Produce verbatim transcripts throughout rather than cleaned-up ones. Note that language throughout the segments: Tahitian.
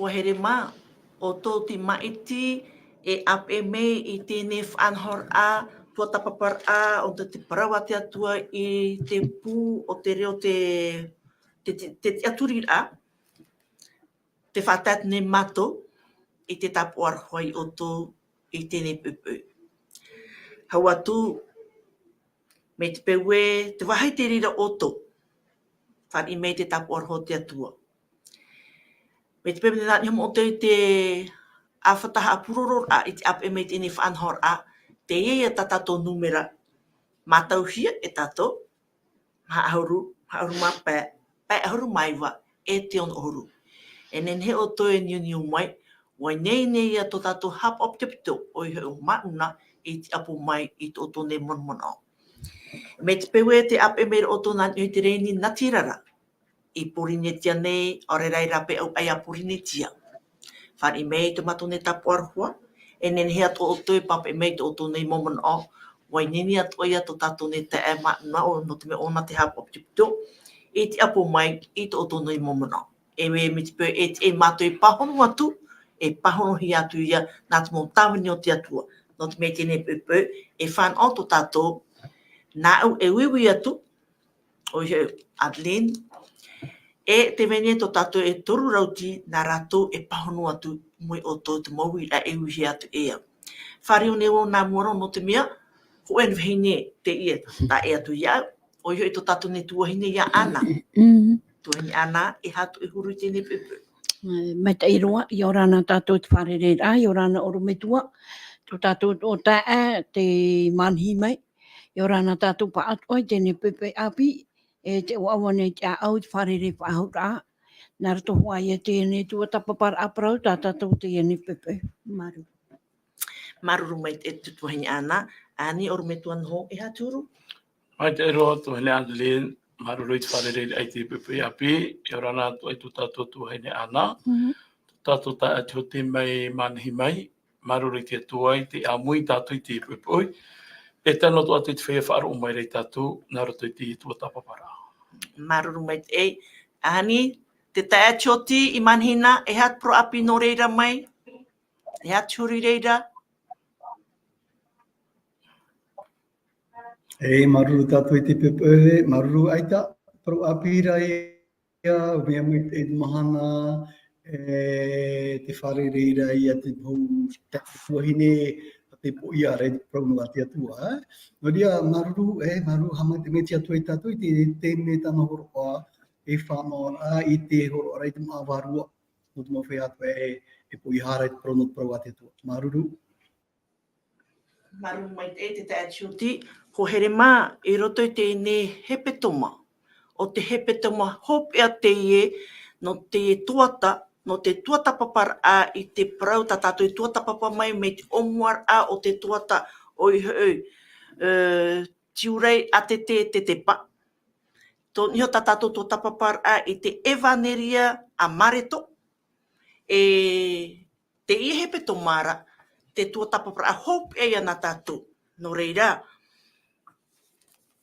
Here mā, ʻo tō te māʻiti e ʻāpeʻe mai i teie faʻanahoraʻa, tuatāpaparaʻa, ʻo te, te parau a te Atua i te pū o te reo te, te, te, te tiʻaturiraʻa, tē faʻatae nei mātou i te tāpaʻo aroha ia ʻoutou i teie poʻipoʻi. Hau atu, mai te peu ē, tē vāhi te reira ʻoutou, fāriʻi mai te tāpaʻo aroha o te Atua. Mai te peu ē, nā niʻa iho ʻoutou i te ʻāfata haʻapurororaʻa i te ʻāpeʻe mai i teie faʻanahoraʻa, teie ia tā tātou nūmera, mātauhia e tātou, maha ʻahuru, maha ʻahuru mā pae, pae ʻahuru mā iva, e te ono ʻahuru. E nehenehe ʻoutou e niuniu mai, ʻua ineine ia tō tātou haʻapaʻo pitopito, ʻoia hoʻi ʻo Māʻuna, i te ʻapo mai i tō ʻoutou nei monomono. Mai te peu ē tē ʻāpeʻe mai ra ʻoutou nā niʻa i te rēni natirara, i Pōrīnetia nei, ʻaore rā i rāpae ʻau ʻai a Pōrīnetia. Fāriʻi mai tō mātou nei tāpaʻo aroha, e nehenehe atoʻa ʻoutou e pāpaʻi mai i tō ʻoutou nei mau manaʻo, ʻua ineine atoʻa ia tō tātou nei taeaʻe Māʻuna, ʻo, nō te mea ʻōna te haʻapaʻo pitopito, i te ʻapo mai i tō ʻoutou nei mau manaʻo. E, mai te peu ē, e mātou e pāhono atu, e pāhonohia atu ia, nā te mau tāvini o te Atua. Nō te mea i teie poʻipoʻi, e fānaʻo tō tātou, nāʻu e uiui atu, ʻoia hoʻi Adeline, e tē vai nei tō tātou e toru rauti nā rātou e pāhono atu mai ʻoutou te mau uiraʻa e uihia atu e au. Fāriu nei vau nā mua roa nō te mea, hōʻē vahine teie e tae atu iāʻu, ʻoia hoʻi tō tātou nei tuahine ia Ana. Mm. Tuahine Ana, e aha tō ʻoe huru i teie poʻipoʻi? E, maitaʻi roa, ʻia ora na tātou i te fārereiraʻa, ʻia ora na ʻorometua, tō tātou taeaʻe, tē manahi mai, ʻia ora na tātou pāʻatoʻa i teie poʻipoʻi ʻāpī, e tē ʻoaʻoa nei te ʻāʻau i te fārerei faʻahou ra, nā roto hoʻi ia i teie tuatāpaparaʻa parau tā tātou i teie poʻipoʻi. Māuruuru. Māuruuru maitaʻi e te tuahine Ana, Ani, ʻorometua Noho, e aha te huru? Maitaʻi roa tuahine Adeline, māuruuru i te fārereiraʻa i teie poʻipoʻi ʻāpī, ʻia ora na atoʻa tō tātou tuahine Ana, Mhm. tō tātou taeaʻe Tioti mai Manahi mai, māuruuru i te Atua i te ʻāmui tātou i teie poʻipoʻi, e tae noa atu i te feiā faʻaroʻo mai ra ia tātou, nā roto i te tuatāpaparaʻa. Māuruuru maitaʻi, Ani, te taeaʻe Tioti i Manahi na, e aha te parau ʻāpī nō reira mai? E aha te huru i reira? E, māuruuru tātou i te poʻipoʻi, māuruuru ʻaita, parau ʻāpī ra ia, mea mai te mahana, e, te fārereiraʻa ia te hau, te tuahine, te poʻia ra i te parau nō te Atua, e. Nō reira, māuruuru, e, māuruuru, haʻamaitaʻi mai te Atua ia tātou, i te, te mea tāna hōroʻa, e fānaʻo ra, i te hōroʻa ra, i te māʻa vārua, nō te mau feiā atoʻa e, e poʻihā ra i te parau nō te parau a te Atua. Māuruuru. Māuruuru maitaʻi te taeaʻe Tioti, ʻo here mā, i roto i teie hepetoma, ʻo te hepetoma hopeʻa teie, nō te tuata, nō te tuatāpaparaʻa i te parau tā tātou i tuatāpapa mai, mai te ʻōmuaraʻa o te tuata, ʻoia hoʻi, e, Tiurai a te te, te tepa. Tō niʻa tā tātou tuatāpaparaʻa i te ʻEvaneria a Mareto, e, teie hepetoma ra, te tuatāpaparaʻa hopeʻa ia nā tātou. Nō reira,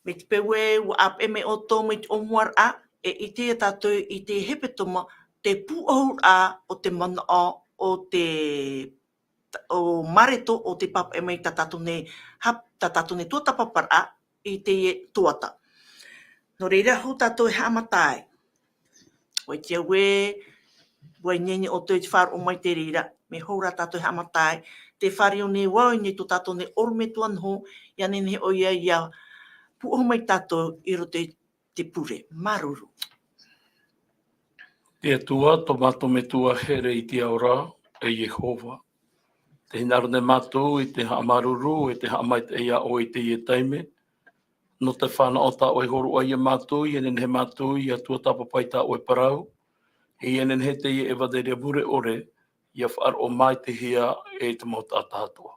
mai te peu ē, ʻua ʻāpeʻe mai ʻoutou mai te ʻōmuaraʻa, e ʻite ia tātou i te hepetoma, te pūʻohuraʻa o te manaʻo o te, o Mareto, ʻo tē pāpaʻi mai tā tātou nei, hap-, tā tātou nei tuatāpaparaʻa i teie tuata. Nō reira, hou tātou e haʻamata ai. ʻOia hoʻi, ʻua ineine ʻoutou i te faʻaroʻo mai te reira, mea hou rā tātou e haʻamata ai, tē fāriu nei vau i niʻa i tō tātou nei ʻorometua Noho, ʻia nehenehe ʻoia ʻia pūʻohu mai tātou i roto i te pure. Māuruuru. Te Atua, tō mātou Metua here i te ao ra, e Iehova. Tē hinaʻaro nei mātou i te haʻamāuruuru, e te haʻamaitaʻi ia ʻoe i teie taime, nō te fānaʻo tā ʻoe i hōroʻa ia mātou, ʻia nehenehe mātou ʻia tuatāpapa i tā ʻoe parau, ʻia nehenehe teie ʻEvaneria mure ʻore, ʻia faʻaroʻo maitaʻihia e te mau taʻata atoʻa.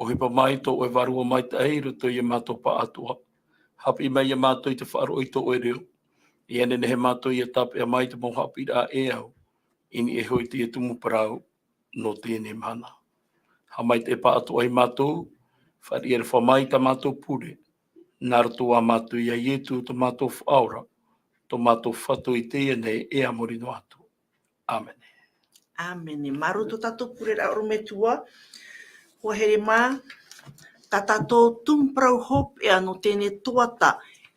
ʻOhipa mai tō ʻoe Vārua Maitaʻi i roto ia mātou pāʻatoʻa. Haʻapiʻi mai ia mātou i te faʻaroʻo i tō ʻoe reo. ʻIa nehenehe mātou ʻia tāpeʻa mai te mau haʻapiʻiraʻa e au, i niʻa iho i teie tumu parau, nō teie mahana. Haʻamaitaʻi pāʻatoʻa ia mātou, fāriʻi aroha mai tā mātou pure, nā roto ā mātou ia Ietu tō mātou Faʻaora, tō mātou Fatu i teie nei e a muri noa atu. ʻĀmene. ʻĀmene. Māuruuru tō tātou pure ra ʻorometua. Hoa here mā, tā tātou tumu parau hopeʻa nō teie nei tuhaʻa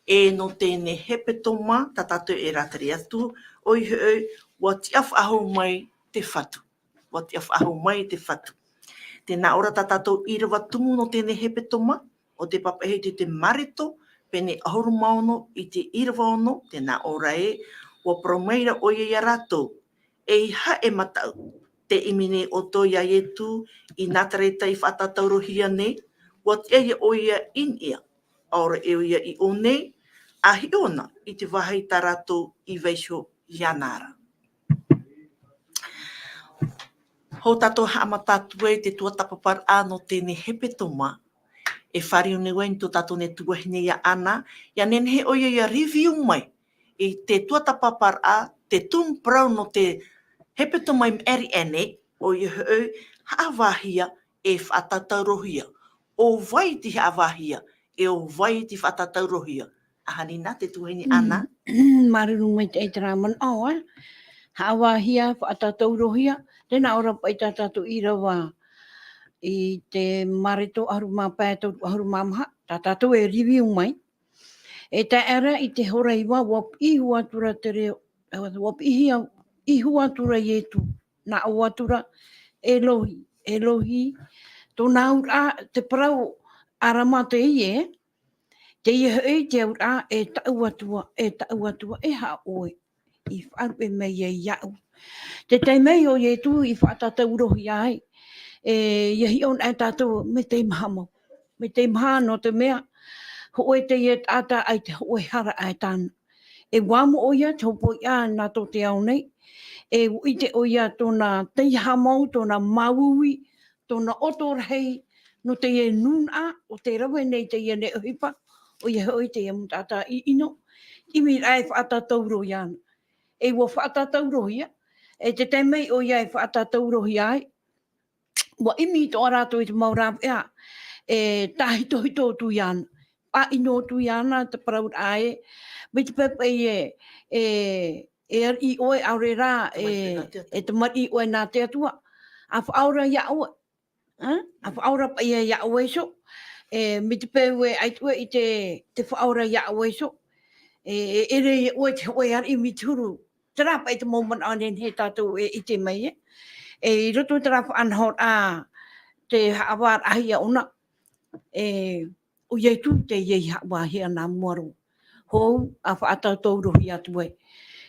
e nō teie nei hepetoma, tā tātou e rātere atu, ʻoia hoʻi, ʻua tiʻa faʻahou mai te Fatu. ʻUa tiʻa faʻahou mai te Fatu. Tē nā ʻō ra tā tātou ʻīrava tumu nō teie nei hepetoma, ʻo tē pāpaʻihia i te Mareko, pene ʻahuru mā ono i te ʻīrava ono, tē nā ʻō ra ē, ʻua parau mai ra ʻoia ia rātou, ʻeiaha e mataʻu, tē ʻimi nei ʻoutou ia Ietu i Nazareta i faʻatataurohia nei, ʻua tiʻa ia ʻoia i niʻa, ʻaore ʻe ʻoia i ʻō nei, ʻa hiʻo na i te vāhi tā rātou i vaiiho iāna ra. Hou tātou haʻamata atu ai te tuatāpaparaʻa nō teie nei hepetoma, e fāriu nei vau i tō tātou nei tuahine ia Ana, ʻia nehenehe ʻoia ʻia review mai i te tuatāpaparaʻa, te tumu parau nō te hepetoma i maʻiri aʻe nei, ʻoia hoʻi, haʻavāhia e faʻatataurohia. ʻO vai tei haʻavāhia, e ʻo vai tei faʻatataurohia? ʻAhani na te tuahine Ana. Mm, māuruuru maitaʻi i terā manaʻo, ē. Haʻavāhia, faʻatataurohia, tē nā ʻō ra paʻi tā tātou ʻīrava i te Mareko ʻahuru mā pae, toru ʻahuru mā maha, tā tātou e review mai. E tae ra i te hora iva, ʻua piʻi iho atu ra te reo, ʻua piʻi iho, iho atu ra Ietu, nā ʻō atu ra, Elohi, Elohi, tōna auraʻa, te parau ʻArama teie, teie hoʻi te auraʻa, e taʻu Atua, e taʻu Atua, e aha ʻoe i faʻaruʻe mai ai iāʻu. Te taime ʻo Ietu i faʻatataurohia ai, e, ʻia hiʻo na tātou, mai te maha mau. Mai te maha nō te mea, hōʻē teie taʻata ʻaita hōʻē hara ʻae tāna. E ʻua moʻe ʻoia te hopoiʻa nā tō te ao nei, e ʻua ʻite ʻoia tōna teiaha mau, tōna māuiui, tōna ʻoto rahi, nō teie nūnaʻa, ʻo tē rave nei teie nei ʻohipa, ʻoia hoʻi teie mau taʻata ʻiʻino, ʻimiraʻa e faʻatatauro iāna. E ʻua faʻatataurohia, e te taime ʻoia e faʻatataurohia ai, ʻua ʻimi atoʻa rātou i te mau rāveʻa, e tāhitohito atu iāna, faʻaʻino atu iāna te parauraʻa ē, mai te peu paʻi ē, e, e ariʻi ʻoe, ʻaore rā, e, Tamariʻi nā te Atua. E tamariʻi ʻoe nā te Atua, ʻa faʻaora ia ʻoe, ā? ʻA faʻaora paʻi ia ʻoe iho, e, mai te peu ē ʻaita ʻoe i te, te faʻaora ia ʻoe iho, e, e ʻere ia ʻoe te hōʻē ariʻi mai te huru. Terā paʻi te mau manaʻo e nehenehe tātou e ʻite mai, ē. E, i roto i terā faʻanahoraʻa, te haʻavārahia ʻōna, e, ʻo Ietu teie i haʻavāhia nā mua roa. Hou, ʻa faʻatataurohia atu ai.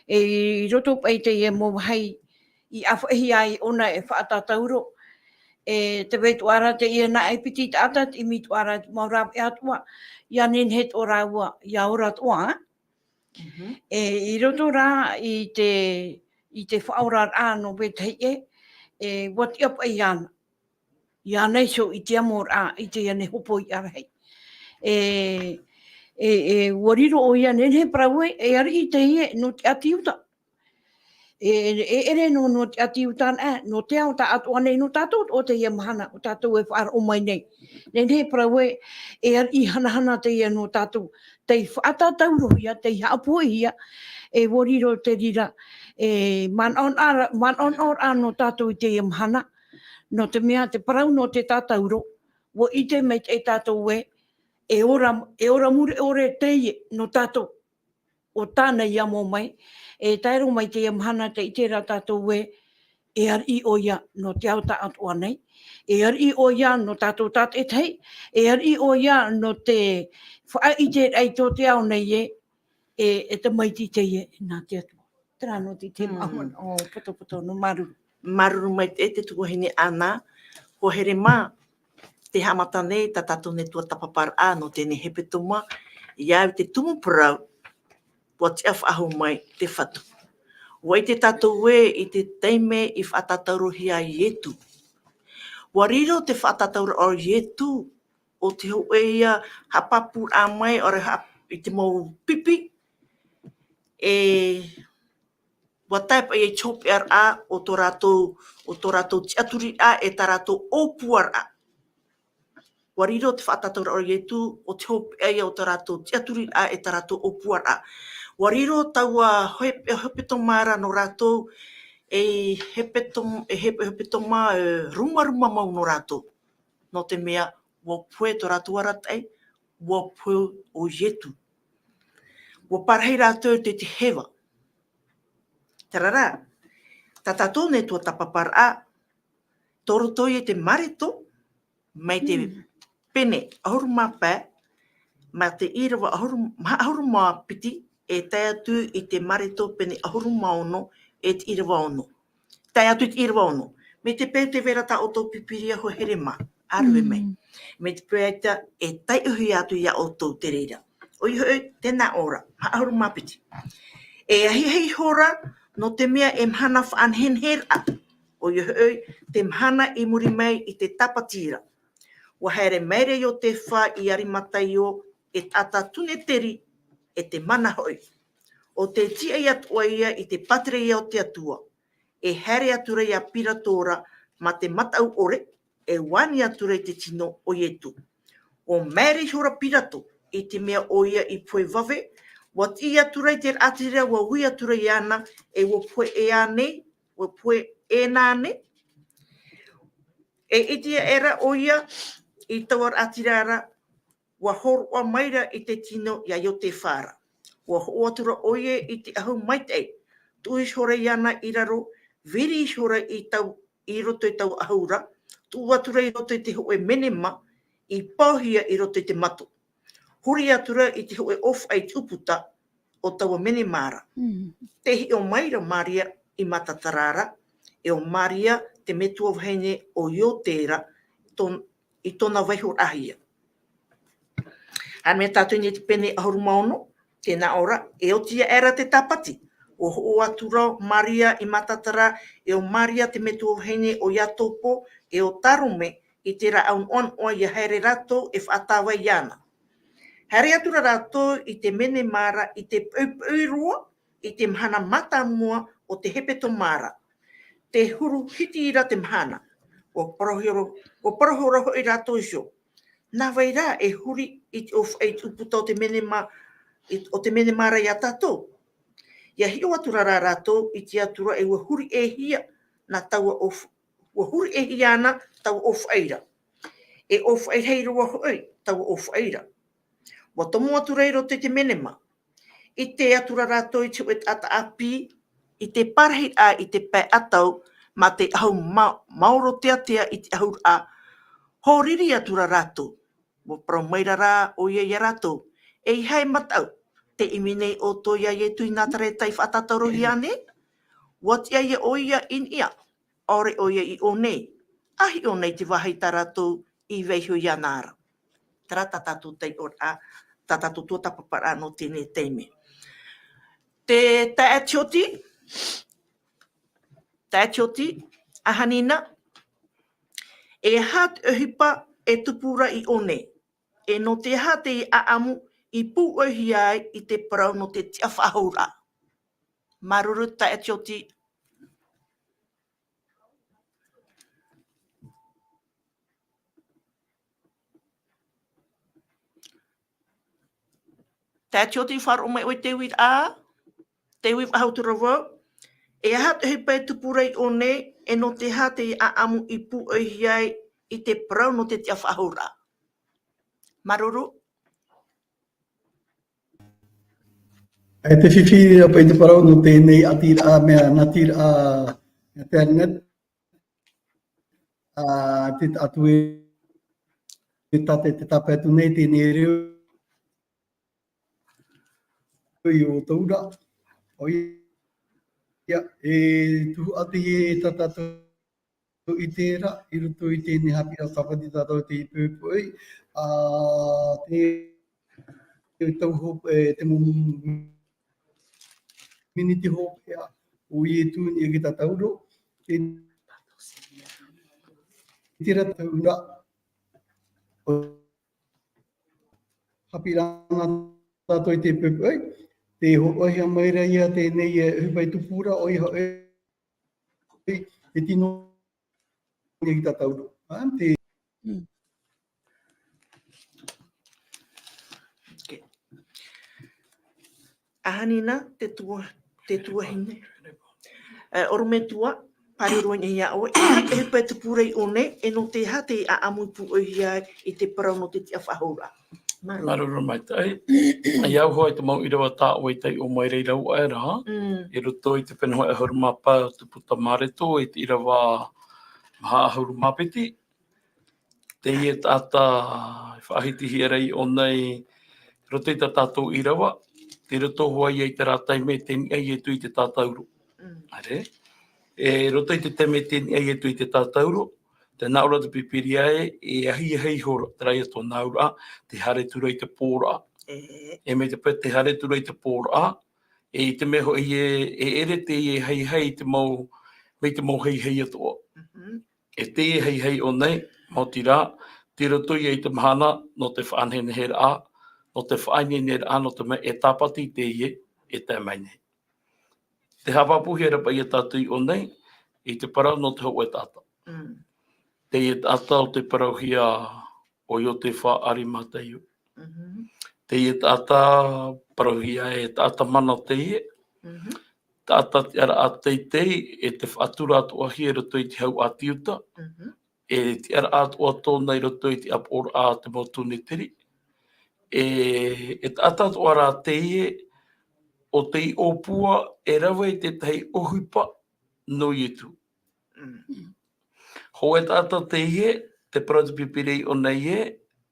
E, i roto paʻi teie mau vāhi i ʻāfaʻihia ai ʻōna e faʻatatauro, e, tē vai atoʻa ra teie nā ʻaipiti taʻata, tē ʻimi atoʻa ra te mau rāveʻa atoʻa, ʻia nehenehe atoʻa rāua ʻia ora atoʻa, ā? Mhm. E, i roto rā i te, i te faʻaoraraʻa nō vetahi ʻē, e, ʻua tiʻa paʻi iāna. Iāna iho i te amoraʻa, i teie nei hopoiʻa rahi. E, e, e, ʻua riro ʻoia, nehenehe e parau ē, e ariʻi teie nō te ʻāti Iuta. E, e, e ʻere nō, nō te ʻāti Iuta, ā, nō te ao tāʻatoʻa nei, nō tātou atoʻa teie mahana, ʻo tātou e faʻaroʻo mai nei. Nehenehe e parau ē, e ariʻi hanahana teie nō tātou, tei faʻatataurohia, tei haʻapoʻihia, e ʻua riro te reira, e manaʻonaʻoraʻa, manaʻonaʻoraʻa nō tātou i teie mahana, nō te mea te parau nō te tatauro, ʻua ʻite maitaʻi tātou ē, e ora, e ora mure ʻore teie nō tātou. ʻO tāna i amo mai, e tae roa mai teie mahana tē ʻite ra tātou ē, e ariʻi ʻoia nō te ao tāʻatoʻa nei, e ariʻi ʻoia nō tātou tātaʻitahi, e ariʻi ʻoia nō te faʻaʻiteraʻa i tō te ao nei ē, e, e tamaiti teie nā te Atua. Terā nō te, te Mm. manaʻo potopoto, nō māuruuru. Māuruuru maitaʻi te tuahine Ana, hoa here mā, tē haʻamata nei tā tātou nei tuatāpaparaʻa nō teie nei hepetoma, ʻia au i te tumu parau, ʻua tiʻa faʻahou mai te Fatu. ʻUa ʻite tātou ē, i te taime i faʻatataurohia ai Ietu. ʻUa riro te faʻatatauraʻa o Ietu, ʻo te hōʻē ia haʻapāpūraʻa mai, ʻaore haʻa-, i te mau pipi, e, ʻua tae paʻi i te hopeʻaraʻa o tō rātou, o tō rātou tiʻaturiraʻa e tā rātou ʻōpuaraʻa. ʻUa riro te faʻatatauraʻa o Ietu, ʻo te hopeʻa ia o tō rātou tiʻaturiraʻa e tā rātou ʻōpuaraʻa. ʻUa riro taua hope-, hepetoma ra nō rātou, e hepetoma, e hep-, hepetoma, e, rumaruma mau nō rātou. Nō te mea, ʻua pohe tō rātou arataʻi, ʻua pohe ʻo Ietu. ʻUa parahi rātou i te, te heva. Terā rā, tā tātou nei tuatāpaparaʻa, tō roto ia i te Mareko, mai te Mm. pene ʻahuru mā pae, mā te ʻīrava ʻahuru, maha ʻahuru mā piti, e tae atu i te Mareko pene ʻahuru mā ono, e te ʻīrava ono. Tae atu i te ʻīrava ono. Mai te peu tē vai ra tā ʻoutou Pīpīria, hoa here mā, ʻārue mai. Mm. Mai te peu ʻaita e taiʻohia atu ia ʻoutou te reira. ʻOia hoʻi, tē nā ʻō ra, maha ʻahuru mā piti. E ahiahi ihora, nō te mea e mahana faʻanehenehe ra. ʻOia hoʻi, te mahana i muri mai i te Tāpati ra. ʻUa haere mai ra Iotefa i Arimataio, e taʻata tūneteri, e te mana hoʻi. ʻO tei tīaʻi atoʻa ia i te pātireia o te Atua. E haere atu ra ia Pirato ra, mā te mataʻu ʻore, e ani atu ra i te tino o Ietu. ʻUa maere ihora Pirato, i te mea ʻoia i pohe vave, ʻua tiʻi atu ra i te raʻatira, ʻua ui atu ra iāna, e ʻua pohe ʻē ānei, ʻua pohe ʻē nānei. E ʻite aʻe ra ʻoia i taua raʻatira ra, ʻua hōroʻa mai ra i te tino ia Iotefa ra. ʻUa hoʻo atu ra ʻoia i te ʻahu maitaʻi, tuʻu ihora iāna i raro, viri ihora i tau, i roto i taua ʻahu ra, tuʻu atu ra i roto i te hōʻē menema, i paohia i roto i te mato. Huri atu ra i te hōʻē ʻōfaʻi tuputa o taua menema ra. Mm. Tē hiʻo mai ra Maria i Magatala ra, e ʻo Maria te metua vahine o Iosepha ra, tō-, i tōna vaihoraʻahia. Haere mai tātou i te pene ʻahuru mā ono, tē nā ʻō ra, e oti aʻe ra te Tāpati. ʻUa hoʻo atu ra Maria i Magatala, e ʻo Maria te metua vahine o Iakopo, e ʻo Salome, i te rāʻau noʻanoʻa ʻia haere rātou e faʻatāvai iāna. Haere atu ra rātou i te menema ra i te poʻipoʻi roa, i te mahana mātāmua o te hepetoma ra. Tē huru hiti ra te mahana. ʻUa parauhia ra, ʻua parauhia ra hoʻi rātou iho. Nā vai rā e huri i te ʻōfaʻi tuputa o te menema, i, o te menema ra ia tātou? ʻIa hiʻo atu ra rātou, ʻite atu ra e ʻua huri ʻēhia nā taua ʻōf-, ʻua huri ʻēhia na taua ʻōfaʻi ra. E ʻōfaʻi rahi roa hoʻi taua ʻōfaʻi ra. ʻUa tomo atu ra i roto i te menema. ʻIte atu ra rātou i te hōʻē taʻata ʻāpī, i te parahiraʻa i te pae ʻatau, mā te ʻahu ma-, maoro teatea i te ʻahuraʻa, hōriri atu ra rātou. ʻUa parau maira rā ʻoia ia rātou, ʻeiaha e mataʻu, tē ʻimi nei ʻoutou ia Ietu i Nazareta i faʻatātaro iāna? ʻUa tiʻa ia ʻoia i niʻa, ʻaore ʻoia i ʻō nei, ʻa hiʻo nei te vāhi tā rātou i vaiiho iāna ra. Terā tā tātou taiʻoraʻa, tā tātou tuatāpaparaʻa nō teie nei taime. Te taeaʻe Tioti, taeaʻe Tioti, ʻa Hanina, e aha te ʻohipa e tupu ra i ʻō nei? E nō te aha te ʻāʻamu i pūʻohia ai i te parau nō te tiʻafaʻahouraʻa? Māuruuru taeaʻe Tioti. Taeaʻe Tioti, faʻaroʻo mai ʻoe i te uiraʻa, te uiraʻa atu ra vau. E aha te ʻohipa e tupu ra i ʻō nei, e nō te aha te ʻāʻamu i pūʻohia ai i te parau nō te tiʻafaʻahouraʻa? Māuruuru. E te fifi, ʻaita paʻi te parau nō teie nei ʻātīraʻa, mea nā tīraʻa internet. Ā, te taʻata e, e tā te, te tāpae atu nei teie nei reo i ʻoutou ra. ʻOia, e tuhaʻa teie tā tātou i ʻite ra, i roto i teie nei haʻapiʻiraʻa Sāpati tā tātou tei poʻipoʻi, ā, te, te tau hope, e, te mau miniti hopeʻa o Ietu i niʻa i te tātauro, e, i terā tau ra, ā, haʻapiʻiraʻa nā tātou i te poʻipoʻi, tē hōroʻahia mai ra ia teie nei, e, ʻohipa e tupu ra, ʻoia hoʻi, e tino nei tātauro. Ā, te Mm. Ok. ʻA Hanina, te tua-, te tuahine. E, ʻorometua, pāruru nei iā ʻoe, e, e pē te pūrei ʻō nei, e nō te aha te ʻāʻamu i pūʻohia i te parau nō te tiʻa faʻahou ra. Māuruuru. Māuruuru maitaʻi. E au hoʻi te mau ʻīrava tā ʻoe i taiʻo mai ra i reira, Mm. i roto i te pene hōʻē ʻahuru mā pae o te puta Mareko, i te ʻīrava maha ʻahuru mā piti. Teie taʻata e faʻahitihia ra iʻō nei, i roto i tā tātou ʻīrava, tei roto hoʻi ia i terā taime tē niʻa ai Ietu i te tātauro. Mm. Āre? E roto i te taime tē niʻa ai Ietu i te tātauro, tē nā ʻō ra te Pīpīria ē, e ahiahi ihora, terā ia tōna auraʻa, tē haere atu ra i te pōraʻa. E. E mai te peu tē haere atu ra i te pōraʻa, e i te mea hoʻi ē, e ʻere teie haihai i te mau, mai te mau haihai atoʻa. Mhm. E teie haihai ʻō nei, maoti rā, tei roto ia i te mahana, nō te faʻaneheneheraʻa, nō te faʻaineineraʻa, nō te mea e tāpati teie, e tae mai nei. Tē haʻapāpūhia ra paʻi ia tātou iʻō nei, i te parau nō te hōʻē taʻata. Mm. Teie taʻata ʻo tē parauhia ʻo Iotefa ʻArimataio. Mhm. Teie taʻata parauhia e taʻata mana teie. Mhm. Taʻata tiʻaraʻa teitei, e tē faʻatura atoʻahia i roto i te hau ʻāti Iuta. Mhm. E tiʻaraʻa atoʻa tōna i roto i te ʻāpoʻoraʻa a te mau tūneteri. E, e taʻata atoʻa rā teie, ʻo tei ʻōpua e rave i te tahi ʻohipa nō Ietu. Mm. Hōʻē taʻata teie, tē parau te Pīpīria iʻō nei ē,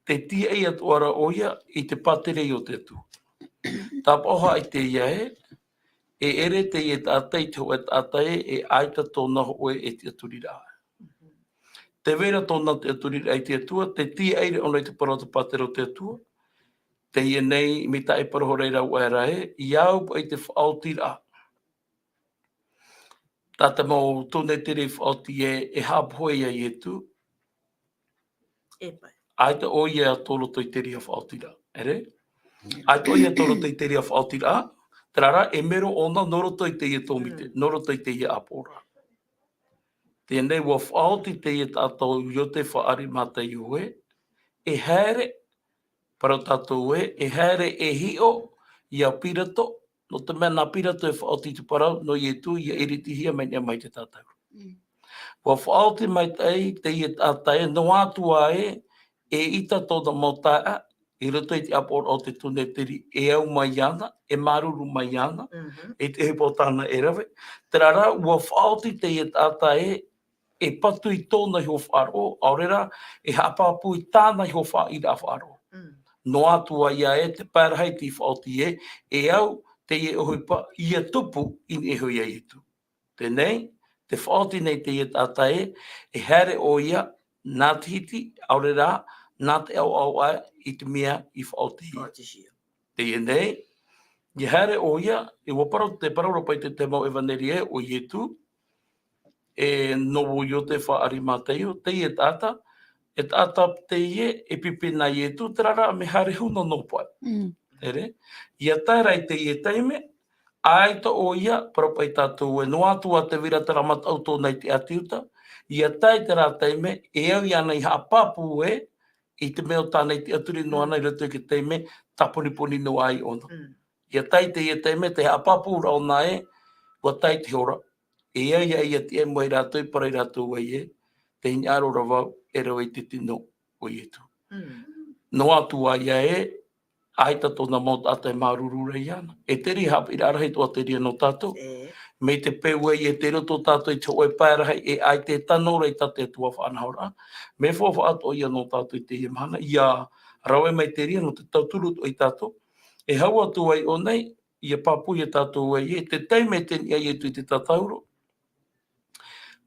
tē tīaʻi atoʻa ra ʻoia i te pātireia o te Atua. Tāpaʻo hoʻi teie ē, e ʻere teie taʻata i te hōʻē taʻata ē, e ʻaita tōna hōʻē e tiʻaturiraʻa. Tē vai ra tōna tiʻaturiraʻa i te Atua, tē tīaʻi ra ʻōna i te parau o te pātireia o te Atua. Teie nei, mai tā e parau hoʻi ra ē, i au paʻi te faʻaotiraʻa. Tā te mau tūneteri faʻaoti ē, e haʻapohe ia Ietu. E paʻi. ʻAita ʻoia tō roto i te reira faʻaotiraʻa, ʻere? ʻAita ʻoia tō roto i te reira faʻaotiraʻa, terā rā, e mero ʻōna nō roto i teie tōmite, Mm. nō roto i teie ʻāpoʻoraʻa. Teie nei, ʻua faʻaoti teie taʻata ʻo Iotefa ʻArimataio ē, e haere, parau tātou ē, e haere e hiʻo ia Pirato, nō te mea nā Pirato e faʻaoti te parau, nō Ietu, ʻia iritihia mai nei mai te tātauro. Mm. ʻUa faʻaoti maitaʻi teie taʻata ē, noa atu ā ē, eʻita tōna mau taeaʻe, i roto i te ʻāpoʻoraʻa o te tūneteri, e au mai iāna, e māuruuru mai iāna, Mhm. i te ʻohipa o tāna e rave. Terā rā, ʻua faʻaoti teie taʻata ē, e patu i tōna iho faʻaroʻo, ʻaore rā, e haʻapāpū i tāna iho faʻaʻiraʻa faʻaroʻo. Mm. Noa atu ā ia ē, te pae rahi tei faʻaoti ē, e au teie ʻohipa ʻia tupu i niʻa iho ia Ietu. Teie nei, tē faʻaoti nei teie taʻata ē, e haere ʻoia, nā te hiti, ʻaore rā, nā te ʻaoʻao aʻe i te mea i faʻaoti ia. Faʻaotihia. Teie nei, ʻia haere ʻoia, e ʻua parau, tē parau ra paʻi te, te mau ʻevaneria ē, ʻo Ietu, e nō ʻo Iotefa ʻArimataio, teie taʻata, e taʻata teie, e pipi na Ietu, terā rā, mea haere huna noa paʻi. Mm. ʻEre? ʻIa tae ra i teie taime, ʻaita ʻoia, parau paʻi tātou ē, noa atu ā te vai ra terā mataʻu tōna i te ʻĀti Iuta, ʻia tae terā taime, e au iāna i haʻapāpū ē, i te mea ʻo tāna e tiʻaturi noa na i roto i te taime, tāponiponi noa ai ʻōna. Mm. ʻIa tae i teie taime, tē haʻapāpū ra ʻōna ē, ʻua tae te hora. E au ia, ʻia tiʻa mai rātou, e parau ia rātou ē, tē hinaʻaro ra vau, e rave i te tino ʻo Ietu. Mm. Noa atu ā ia ē, ʻaita tōna mau taʻata e māuruuru ra iāna. E te reira haʻapiʻiraʻa rahi atoʻa te reira nō tātou. E. Mai te peu ē, e tei roto tātou i te hōʻē pae rahi, e ʻaita e tano ra i tā te Atua faʻanahoraʻa. Mea faufaʻa atoʻa ia nō tātou i teie mahana, ʻia rave mai te reira nō te tauturu atoʻa ia tātou. E hau atu ai ʻō nei, ʻia pāpū ia tātou ē, i te taime tē niʻa ai Ietu i te tātauro.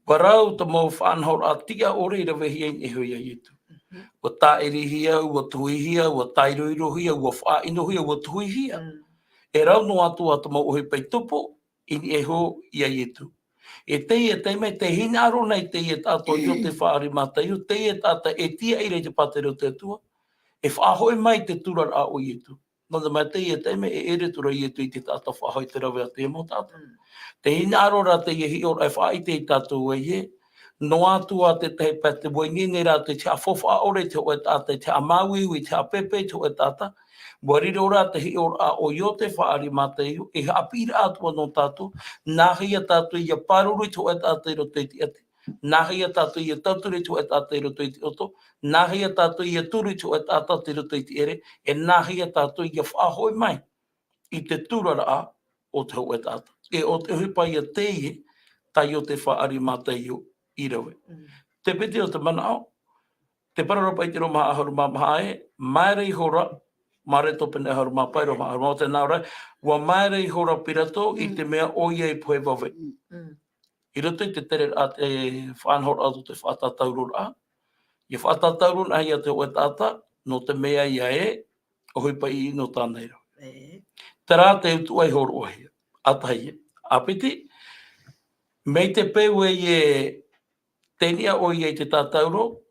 ʻUa rau te mau faʻanahoraʻa tiʻa ʻore i ravehia i niʻa iho ia Ietu. Mhm. ʻUa tāʻirihia, ʻua tuʻuhia, ʻua tairoirohia, ʻua faʻaʻinohia, ʻua tuʻuhia. Mm. E rau noa atu ā te mau ʻohipa i tupu i niʻa iho ia Ietu. E teie taime, tē hinaʻaro nei teie taʻata ʻo Iotefa ʻArimataio, teie taʻata e tiʻa ra i te pātireia o te Atua, e faʻahoʻi mai te turaraʻa o Ietu. Nō te mea teie taime e ʻere atu ra Ietu i te taʻata faʻahou i te rave a te mau taʻata. Mm. Tē hinaʻaro ra teie hiʻoraʻa e faʻaʻite ia tātou ē, Noa atu ā te tahi pae te ua ineine rātou i te haʻafaufaʻa ʻore i te hōʻē taʻata, i te haʻamāuiui, i te haʻapēpē i te hōʻē taʻata, ua riro rā te hiʻoraʻa o Iotefa Arimataio, e haʻapiʻiraʻa atu ā nō tātou, nā hea tātou ia pāruru i te hōʻē taʻata i roto i te ʻati, nā hea tātou ia tauturu i te hōʻē taʻata i roto i te ʻoto, nā hea tātou ia turu i te hōʻē taʻata i roto i te ʻere, e nā hea tātou ia faʻahoʻi mai i te turaraʻa o te hōʻē taʻata. E ʻo te ʻohipa ia teie tā Iotefa Arimataio i rave. Mm. Te piti o te manaʻo, te parau ra paʻi i te ʻīrava maha ʻahuru mā maha ē, maere ihora, Mareko pene ʻahuru mā pae, ʻīrava maha ʻahuru mā maha, tē nā ʻō ra, ua maere ihora Pirato i Mm. te mea ʻoia i pohe vave. Mm. I roto i te tereraʻa te faʻanahoraʻa o te faʻatatauroraʻa, ia faʻatatauroraʻa ia te hōʻē taʻata, nō te mea ia e, ʻohipa ʻiʻino tāna i rave. E. Terā te utuʻa i hōroʻahia. ʻA tahi ē. ʻA piti, mai te peu e teie niʻa ʻoia i te tātauro,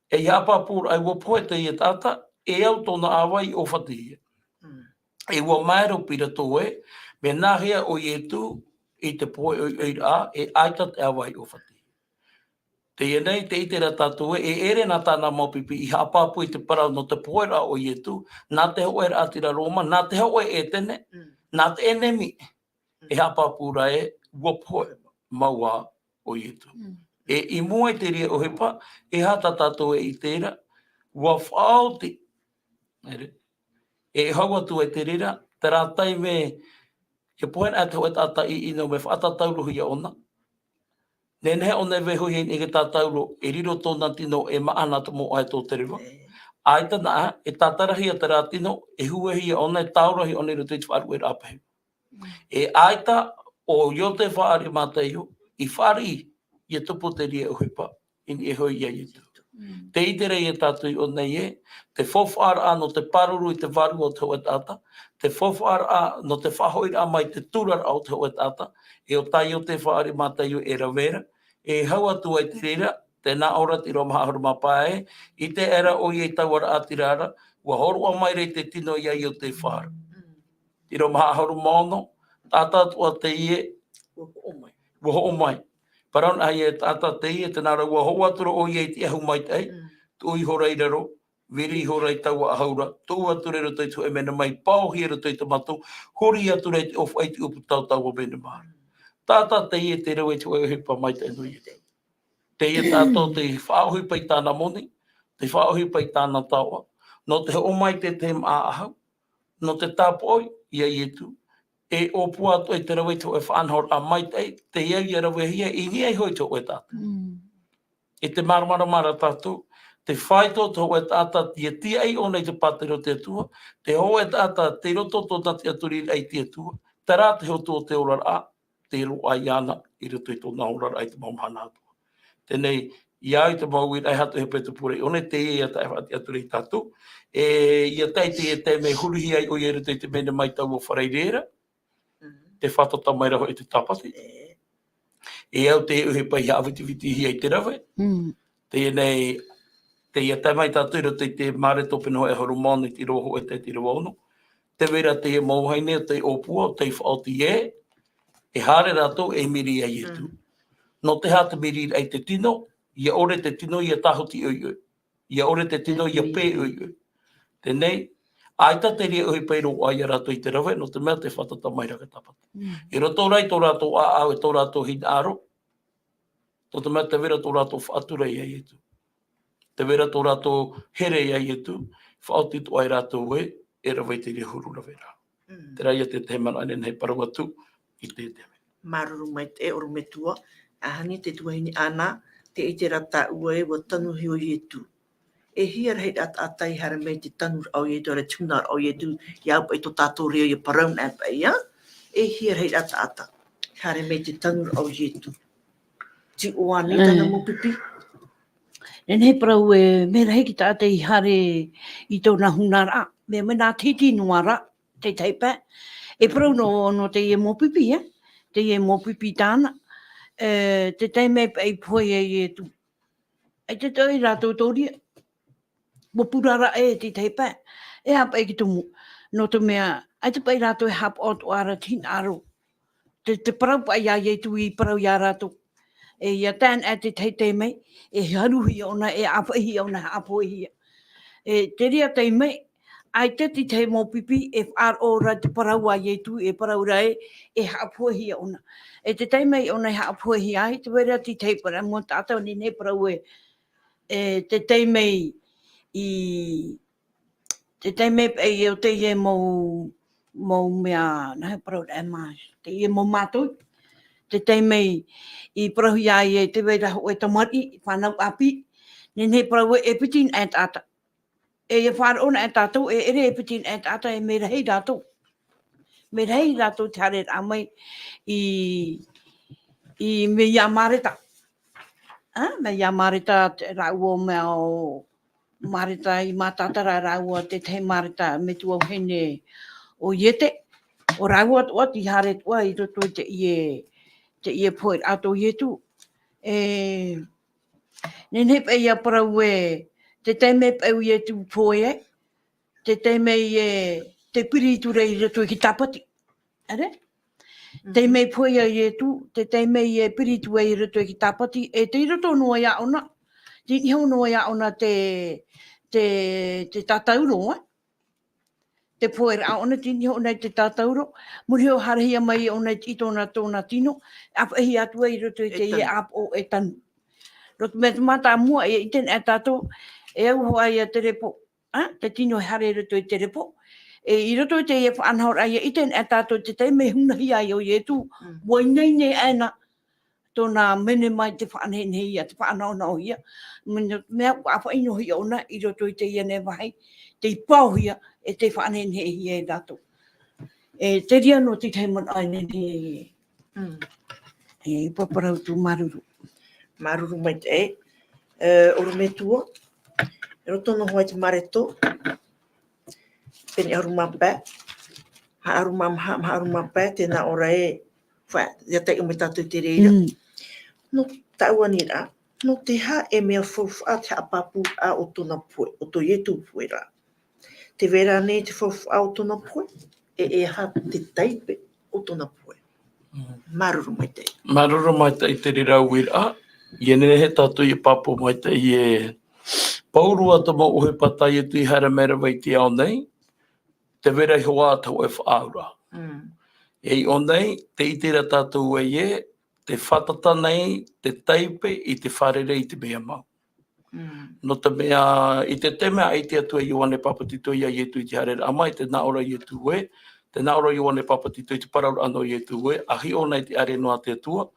e haʻapāpūraʻa ua pohe teie taʻata, e au tōna ʻāvae i ʻōfatihia. Mm. E ua maere Pirato ē, mea nā hea ʻo Ietu i te pohe ʻoiʻoiraʻa, e ʻaita te ʻāvae i ʻōfatihia. Teie nei, tē ʻite ra tātou ē, e ʻere nā tāna mau pipi i haʻapāpū i te parau nō te poheraʻa o Ietu, nā te hōʻē raʻatira Roma, nā te hōʻē ʻētene, Mm. nā te ʻenemi, Mm. e haʻapāpū ra ē, ua pohe mau ā ʻo Ietu. Mm. E i mua i te reira ʻohipa, e aha tā tātou e ʻite ra, ua faʻaoti. ʻEre. E hau atu ai te reira, terā taime, e pohe ana te hōʻē taʻata ʻiʻino mea faʻatataurohia ʻōna. Nehenehe ʻōna e vaiiho i te tātauro, e riro tōna tino, e maʻa na te mau ʻae tōtereva. E. ʻAita anaʻe, e tātarahia terā tino, e huehia ʻōna, e taorahia ʻōna i roto i te faʻaruʻeraʻa pahi. Mm. E ʻaita ʻo Iotefa Arimataio i fāriʻi, ia tupu te reira ʻohipa, i niʻa iho ia Ietu. Mm. Tē ʻite ra ia tātou i ʻō nei ē, te faufaʻaraʻa nō te pāruru i te vārua o te hōʻē taʻata, te faufaʻaraʻa nō te faʻahoʻiraʻa mai te turaraʻa o te hōʻē taʻata, e ʻo tā Iotefa Arimataio e rave ra, e hau atu ai te reira, tē nā ʻō ra te ʻīrava maha ʻahuru mā pae, ʻite aʻera ʻoia i taua raʻatira ra, ua hōroʻa mai ra i te tino ia Iotefa ra. Mm. ʻĪrava maha ʻahuru mā ono, taʻata atoʻa teie, Ua hoʻo mai. ua hoʻo mai. Parau anaʻe ia e taʻata teie, tē nā ʻō ra ua hoʻo atu ra ʻoia i te ʻahu maitaʻi, Mm. tuʻu ihora i raro, viri ihora i taua ʻahu ra, tuʻu atu ra i roto i te hōʻē mena mai, paohia i roto i te mato, huri atu ra i te ʻōfaʻi, i te ʻupu tau taua mena mā ra. Taʻata teie tē rave i te hōʻē ʻohipa maitaʻi nō Ietu. Teie tātou tei faʻaʻohipa i tāna moni, tei faʻaʻohipa i tāna taoʻa, nō te hoʻo mai i te tahi māʻa ʻahu, nō te tāpoʻi ia Ietu, e ʻōpua atu ai te rave i te hōʻē faʻanahoraʻa maitaʻi, tei au ia ravehia i niʻa iho i te hōʻē taʻata. Mm. E te māramarama ra tātou, te faito o te hōʻē taʻata, ia tiaʻi ʻōna i te pātireia o te Atua, te hōʻē taʻata, tei roto tōna tiʻaturiraʻa i te Atua, terā te hotu o te oraraʻa, tē roaʻa iāna i roto i tōna oraraʻa i te mau mahana atoʻa. Teie nei, ia au i te mau uiraʻa e aha atu e hōpoi atu pure i ʻō nei, teie ia tae faʻatiʻaturi ia tātou. E, ia tae i teie taime e hurihia ai ʻoia i roto i te mene mai taua Faraire ra, Mm. tē fātata mai ra hoʻi te tāpati. E. E au te ʻohipa i haʻavitivitihia i te rave. Mm. Teie nei, teie tae mai tātou i roto i te Mareko pene hōʻē ʻahuru mā ono i te ʻīrava hōʻē tae i te ʻīrava ono. Tē vai ra teie mau vahine, tei ʻōpua, tei faʻaoti ē, e haere rātou e miri ia Ietu. Mm. Nō te aha te miriraʻa i te tino, ʻia ʻore te tino ʻia tāhuti ʻoiʻoi. ʻIa ʻore te tino ʻia pē ʻoiʻoi. Teie nei, ʻaita te reira ʻohipa i roaʻa ia rātou i te rave, nō te mea tē fātata mai ra te tāpati. Mm. I roto rā i tō rātou ʻāʻau, e tō rātou hinaʻaro, nō te mea tē vai ra tō rātou faʻatura ia Ietu. Tē vai ra tō rātou here ia Ietu, faʻaoti atoʻa ai rātou ē, e rave i te reira huru raveraʻa. Mm. Terā ia te tahi manaʻo e nehenehe e parau atu i te, te Māuruuru maitaʻi, ʻorometua, ʻahani te tuahine Ana, tē ʻite ra tāua ē ʻua tanu hia ʻo Ietu. E hia rahi taʻata i haere mai te tanuraʻa o Ietu, ʻaore te hunaraʻa o Ietu, ʻia au paʻi tō tātou reo ʻia parau na paʻi, ā? E hia rahi taʻata i haere mai te tanuraʻa o Ietu. Tē ʻoaʻoa nei tāna mau pipi. E nehenehe e parau ē, mea rahi te taʻata i haere i tōna hunaraʻa, mea, mea nā te hiti noa ra, te tahi pae. E parau nō, nō teie mau pipi, ē? Teie mau pipi tāna. E, te taime paʻi i pohe ai Ietu. ʻAita paʻi rātou tōria. ʻUa puraraʻa e te tahi pae. E aha paʻi te tumu. Nō te mea, ʻaita paʻi rātou e haʻapaʻo atoʻa ra te hinaʻaro. Te, te parau paʻi ia Ietu i parau ia rātou. E ia tae ana te tahi taime, e haruhia ʻōna, e ʻāfaʻihia ʻōna, haʻapohehia. E te reira taime, ʻaita te tahi mau pipi, e faʻaroʻo ra te parau a Ietu, e parau ra ē, e haʻapohehia ʻōna. E te taime ʻōna e haʻapohehia ai, tē vai ra te tahi parau, mau taʻata nehenehe e parau ē, e te taime i, te taime paʻi o teie mau, mau mea, nā, e parau ra ē mā, teie mau mātou, te taime i parauhia ai e tē vai ra hōʻē tamariʻi, fānau ʻāpī, nehenehe e parau ē, e piti ana e taʻata. E ia faʻaroʻo ana e tātou, e ʻere e piti ana e taʻata, e mea rahi rātou. Mea rahi rātou te haereraʻa mai i, i mea ia Mareta. Ā, mea ia Mareta, te, rāua ʻo mea ʻo Mareta i mātātara, rāua te tahi Mareta, metua vahine ʻo Iete. ʻO rāua atoʻa tei haere atoʻa i roto i teie, teie poheraʻa tō Ietu. E, nehenehe paʻi ia parau ē, te taime paʻi ʻo Ietu pohe ai, te taime ē, te piri atu ra i roto i te tāpati. ʻAre? Mhm. Taime pohe ai Ietu, te taime ē piri atu ai i roto i te tāpati, e tei roto noa ia ʻōna, tei niho noa ia ʻōna te, te, te tātauro, ē? Te poheraʻa ʻōna, tei niho ʻōna i te tātauro, muri iho e haerehia mai ʻōna i tōna, tōna tino, ʻāfaʻihia atu ai i roto i teie ʻāpoʻo e tanu. Roto mai te mātāmua, e ʻite ana tātou, e au hoʻi ia te repo, ā, te tino e haere i roto i te repo. E i roto i teie faʻanahoraʻa, e ʻite ana tātou te taime hunahia ai ʻo Ietu, Mm. ʻua ineine aʻena tōna mene mai te faʻanahonahohia, te faʻanahonahohia. Mea, mea ʻua ʻāfaʻi noa hia ʻōna i roto i teie nei vāhi, tei paohia, e tei faʻanahonahohia e rātou. E, te reira noa te tahi manaʻo e nehenehe Mm. e, e parau atu, māuruuru. Māuruuru maitaʻi, e, ʻorometua, i roto noa hoʻi te Mareko, pene ʻahuru mā pae, ʻahuru mā maha, ʻahuru mā pae, tē nā ʻō ra ē, faʻa-, ʻia taiʻo mai tātou i te reira. Mm. Nō tāʻu aniraʻa, nō te aha e mea faufaʻa te haʻapāpūraʻa o tōna pohe, o tō Ietu poheraʻa. Tē vai ra ānei te faufaʻa o tōna pohe, e, e aha te taipe o tōna pohe. Mm. Māuruuru maitaʻi. Māuruuru maitaʻi i te reira uiraʻa, ʻia nehenehe tātou ʻia pāpū maitaʻi ē, pauroa te mau ʻohipa tā Ietu i haere mai ra i te ao nei, tē vai ra iho ā te hōʻē faʻaauraʻa. Mm. E i ʻō nei, tē ʻite ra tātou ē, te fātata nei, te taipe i te fārerei i te mea mau. Mm. Nō te mea, i te taime a ʻite atu ai Ioane Papetito ia Ietu i te haereraʻa mai, tē nā ʻō ra Ietu ē, tē nā ʻō ra Ioane Papetito i te parauraʻa nō Ietu ē, ʻa hiʻo nei te ʻāreʻa nō te Atua,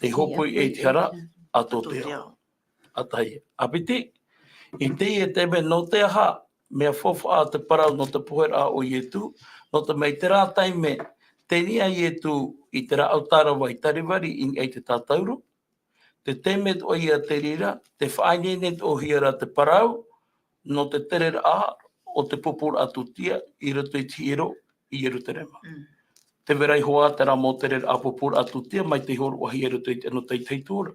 tei hōpoi ʻē i te hara a tō te ao. ʻA tahi. ʻA piti, i teie taime nō te aha, mea faufaʻa te parau nō te poheraʻa o Ietu, nō te mea i terā taime, tei niʻa Ietu i te rāʻau tārava i Kalivari i niʻa i te tātauro, te taime atoʻa ia te reira, tē faʻaineine atoʻa hia ra te parau, nō te tereraʻa o te pupuraʻa tūtia i roto i te hiero i Ierutarema. Mm. Tē vai ra iho ā terā mau tereraʻa pupuraʻa tūtia, mai tei hōroʻahia i roto i te anotau tahito ra.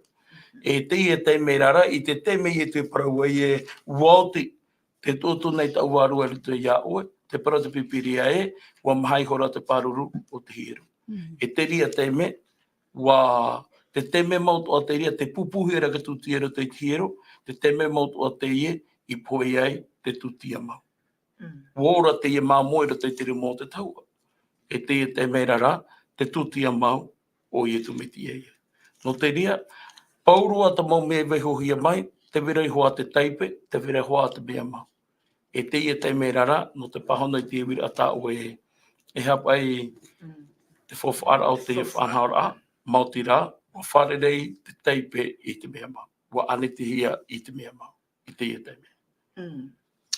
E teie taime ra, i te taime Ietu e parau ai ē, ʻua oti, tē tuʻu atu nei taʻu vārua i roto ia ʻoe, tē parau te Pīpīria ē, ʻua maha ihora te pāruru o te hiero. Mm. E te reira taime, ʻua, te taime mau atoʻa te reira, tē pūpūhia ra te tūtia i roto i te hiero, te taime mau atoʻa teie i pohe ai te tūtia mau. Mm. ʻUa ora teie māmoe i roto i te rima o te tahua. E teie taime ra, te tūtia mau o Ietu Metia ïa. Nō te reira, pauroa te mau mea i vaihohia mai, tē vai ra iho ā te taipe, tē vai ra iho ā te mea mau. E teie taime ra, nō te pāhono i te uiraʻa tā ʻoe, e aha paʻi Mm. te faufaʻaraʻa o te Faufaʻa. faʻanahoraʻa, maoti rā, ʻua fārerei te taipe i te mea mau. ʻUa ʻanitihia i te mea mau. I teie taime. Mm.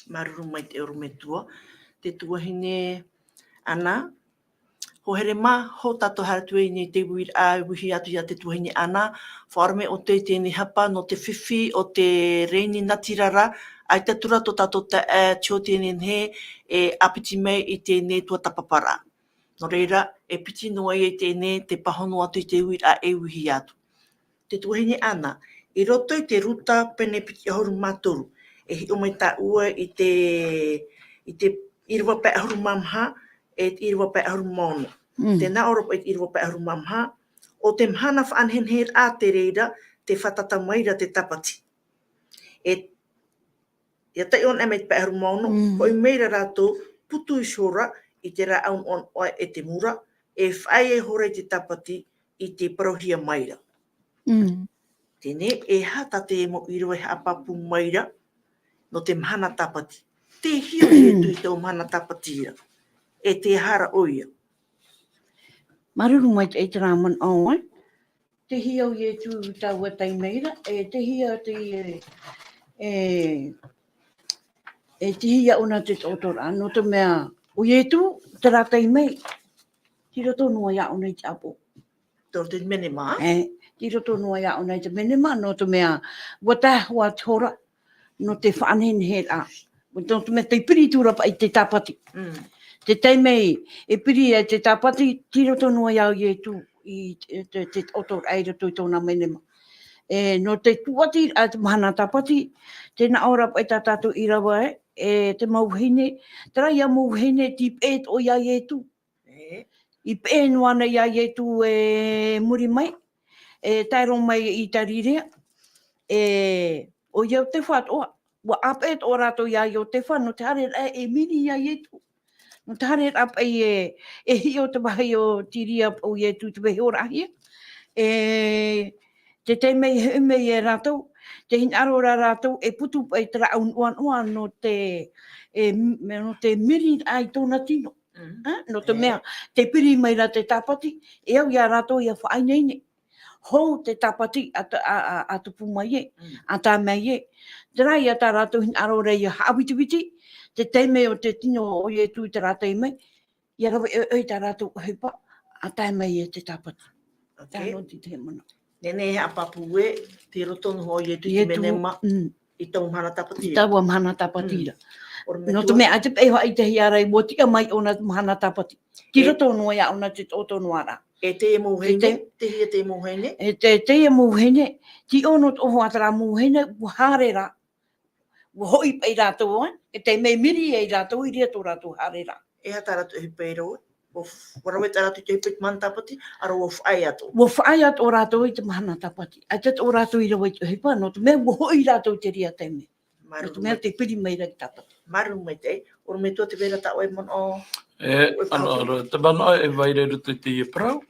Māuruuru maitaʻi ʻorometua. Te tuahine Ana, hoa here mā, hou tātou haere atu i teie nei uiraʻa, e uihi atu ia te tuahine Ana, faʻaroʻo mai ʻoutou i teie nei hapa, nō te fifi o te rēni natirara, ʻaita atu ra tō tātou taeaʻe Tiote e nehenehe e ʻāpiti mai i teie nei tuatāpaparaʻa. Nō reira, e piti noa ïa i teie nei te pāhono atu i te uiraʻa e uihi atu. Te tuahine Ana, i roto i te Ruta pene piti ʻahuru mā toru, e hiʻo mai tāʻua i te, i te ʻīrava pae ʻahuru mā maha, e te ʻīrava pae ʻahuru mā ono. Mm. Tē nā ʻō ra paʻi i te ʻīrava pae ʻahuru mā maha, ʻO te mahana faʻanehenehe raʻa te reira, te fātata mai ra te tāpati. E, ʻia taiʻo anaʻe mai te pae ʻahuru mā ono, hoʻi mai ra rātou, putu iho ra i te rāʻau noʻanoʻa e te mura, e faʻaea iho ra i te tāpati i te parauhia mai ra. Teie, e aha tā te mau ʻīrava e haʻapāpū mai ra, nō te mahana tāpati. Tē hiʻo ʻo Ietu i taua mahana tāpati ra. E te aha ra ʻoia. Māuruuru maitaʻi i terā manaʻo, ē. Tē hiʻo ʻo Ietu i taua taime ra, e tē hiʻo te, e, e tē hiʻo ʻōna te taʻotoraʻa, nō te mea, ʻo Ietu, terā taime, tei roto noa iā ʻōna i te ʻāpoʻo. Tei roto i te menema. E, tei roto noa iā ʻōna i te menema, nō te mea, ʻua tae hoʻi te hora, nō te faʻanehenehe ra. Nō te mea tei piri atu ra paʻi te tāpati. Te taime e piri ai te tāpati, tei roto noa iā ʻo Ietu i te, te, te taʻotoraʻa i roto i tōna menema. E, nō te tūʻati, a, te mahana tāpati, tē nā ʻō ra paʻi tā tātou ʻīrava, e, e te mau vahine, terā ia mau vahine, tei peʻe atoʻa iā Ietu. E. I peʻe noa nei iā Ietu e muri mai, e tae roa mai i Tarirea, e, ʻo Iotefa atoʻa, ʻua ʻāpeʻe atoʻa rātou iā Iotefa, nō te haere ra e miri iā Ietu. Nō te haere ra paʻi e, e hiʻo te vāhi o Tiria ʻo Ietu te vaihoraʻahia. E, te taime i hoʻi mai e rātou, tē hinaʻaro ra rātou e putu paʻi te rāʻau noʻanoʻa nō te, e, nō te miri ra i tōna tino. Ā, nō te mea, tē piri mai ra te tāpati, e au iā rātou ʻia faʻaineine. Hou te tāpati a ta-, a, a, a tupu mai ē, a tae mai ē. Terā ia tā rātou hinaʻaro ra ʻia haʻavitiviti, te taime o te tino o Ietu i terā taime, ʻia rave ʻoiʻoi tā rātou ʻohipa, a tae mai ē te tāpati. Terā noa te tahi manaʻo. Nehenehe e haʻapāpū ē, tei roto noa hoʻi ʻo Ietu i te menema, i taua mahana tāpati ra. I taua mahana tāpati ra. Nō te mea, ʻaita paʻi e faʻaʻitehia ra, ʻua tiʻa mai ʻōna mahana tāpati. Tei roto noa iā ʻōna te taʻotoraʻa. E teie mau vahine, tē hiʻo teie mau vahine? E te, teie mau vahine, tei ʻō noa atoʻa terā mau vahine, ʻua haere ra. ʻUa hoʻi paʻi rātou, ē, e te mea miri ai rātou, i reira tō rātou haereraʻa. E aha tā rātou ʻohipa i rave? ʻUa f-, ʻua rave tā rātou i te ʻohipa i te mahana tāpati, ʻaore ʻua faʻaea atoʻa. ʻUa faʻaea atoʻa rātou i te mahana tāpati. ʻAita atoʻa rātou i rave i te ʻohipa, nō te mea ʻua hoʻi rātou i terā taime. Nō te mea tē piri mai ra te tāpati. Māuruuru maitaʻi. ʻOrometua, tē vai ra tā ʻoe manaʻo? E, ʻoe, ʻaore, te manaʻo e vai ra i roto i teie parau.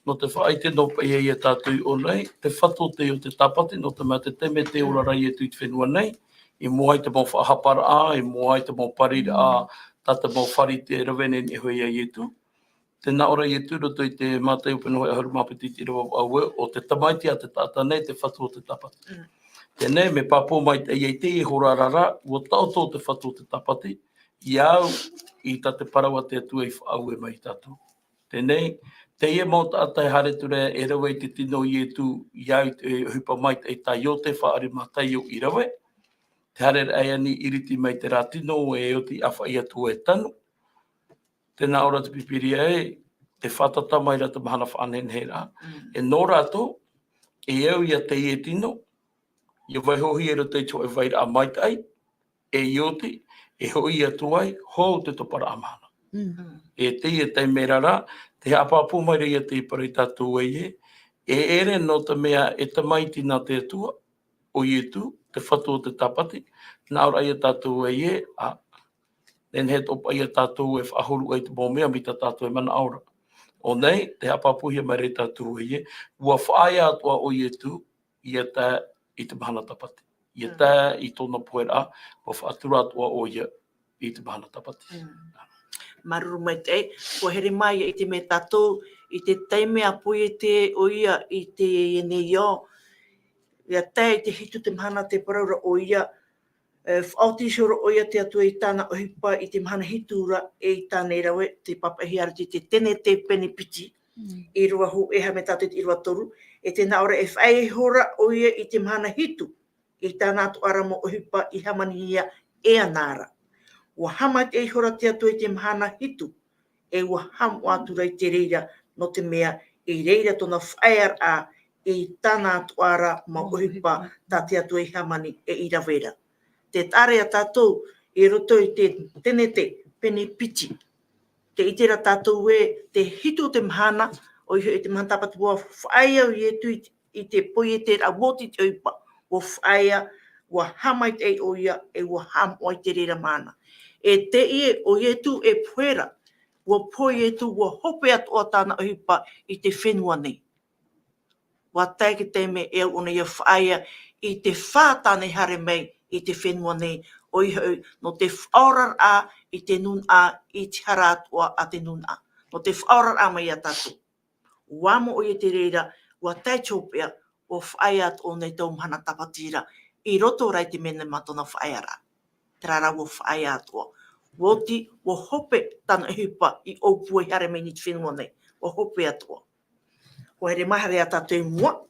Nō te faʻaʻite noa paʻi ia tātou i ʻō nei, te fatu o te, o te tāpati, nō te mea te taime tē ora ra Ietu i te fenua nei, i mua ai te mau faʻahaparaʻa, i mua ai te mau pariraʻa, tā te mau Farite e rave nei e hoʻi ia Ietu. Tē nā ʻō ra Ietu i roto i te Mātaio pene hōʻē ʻahuru mā piti i te ʻīrava vaʻu ē, ʻo te Tamaiti a te taʻata nei, te fatu o te tāpati. Teie, mea pāpū maitaʻi i teie hora ra, ʻua taʻoto te fatu o te tāpati, i au, i tā te parau a te Atua i faʻaue mai ia tātou. Teie, teie mau taʻata e haere atu ra e rave i te tino o Ietu, i au i te ʻohipa maitaʻi tā Iotefa ʻArimataio i rave, te haere ra e ani i ʻiriti mai terā tino e oti ʻāfaʻi atu e tanu. Tē nā ʻō ra te Pīpīria ē, tē fātata mai ra te mahana faʻanehenehe ra. E nō rātou, e au ia teie tino, ʻia vaihohia i roto i te hōʻē vairaʻa maitaʻi, e oti, e hoʻi atu ai, hou te toparaʻa mahana. E teie taime ra, tē haʻapāpū mai ra ia te parau ia tātou ē, e ʻere nō te mea e Tamaiti nā te Atua, ʻo Ietu, te fatu o te tāpati, nā ʻō ra ia tātou ē, a, nehenehe atoʻa paʻi ia tātou e faʻahuru ai te mau mea mai tā tātou e manaʻo ra. ʻO nei, tē haʻapāpūhia mai ra ia tātou ē, ʻua faʻaea atoʻa ʻo Ietu, ʻia tae i te mahana tāpati. ʻIa tae i tōna poheraʻa, ʻua faʻatura atoʻa ʻoia i te mahana tāpati. Māuruuru maitaʻi, ʻua here mai ia i te mea tātou, i te taime a Poiete ʻoia i teie nei ao, ʻia tae i te hitu te mahana tē parau ra ʻoia, e, faʻaoti iho ra ʻoia te Atua i tāna ʻohipa i te mahana hitu ra e i tāna i rave, tē pāpaʻihia ra te, te Tenete pene piti, i rua hōʻē, e aha mai tātou i te ʻīrava toru, e tē nā ʻō ra e faʻaea iho ra ʻoia i te mahana hitu, i tāna atoʻa ra mau ʻohipa i hāmanihia e ana ra. ʻUa haʻamaitaʻi iho ra te Atua i te mahana hitu, e ʻua haʻamoʻa atu ra i te reira, nō te mea i reira tōna faʻaearaʻa i tāna atoʻa ra mau ʻohipa tā te Atua i hāmani e i rave ra. Tē taʻa ra ia tātou i roto i te Tenete pene piti. Tē ʻite ra tātou ē, te hitu o te mahana, ʻOia hoʻi te mahana tāpati, ʻua faʻaea ʻo Ietu i, i te poieteraʻa oti i te ʻohipa, ʻua faʻaea, ʻua haʻamaitaʻi ʻoia, e ʻua haʻamoʻa i te reira mahana. E teie ʻo Ietu e pohe ra, ʻua pohe Ietu, ʻua hope atoʻa tāna ʻohipa i te fenua nei. ʻUa tae te taime e au ʻōna ʻia faʻaea i te fā tāna i haere mai i te fenua nei, ʻoia hoʻi, nō te faʻaoraraʻa i te nūnaʻa, i te hara atoʻa a te nūnaʻa. Nō te faʻaoraraʻa mai iā tātou. ʻUa moʻe ʻoia i te reira, ʻua tae te hopeʻa, ʻua faʻaea atoʻa ʻōna i taua mahana tāpati ra, i roto rā i te mea nei mā tōna faʻaearaʻa. Terā rā ʻua faʻaea atoʻa. ʻUa oti, ʻua hope tāna ʻohipa i ʻōpua i haere mai i te fenua nei. ʻUa hope atoʻa. ʻUa haere mai, haere ā tātou i mua.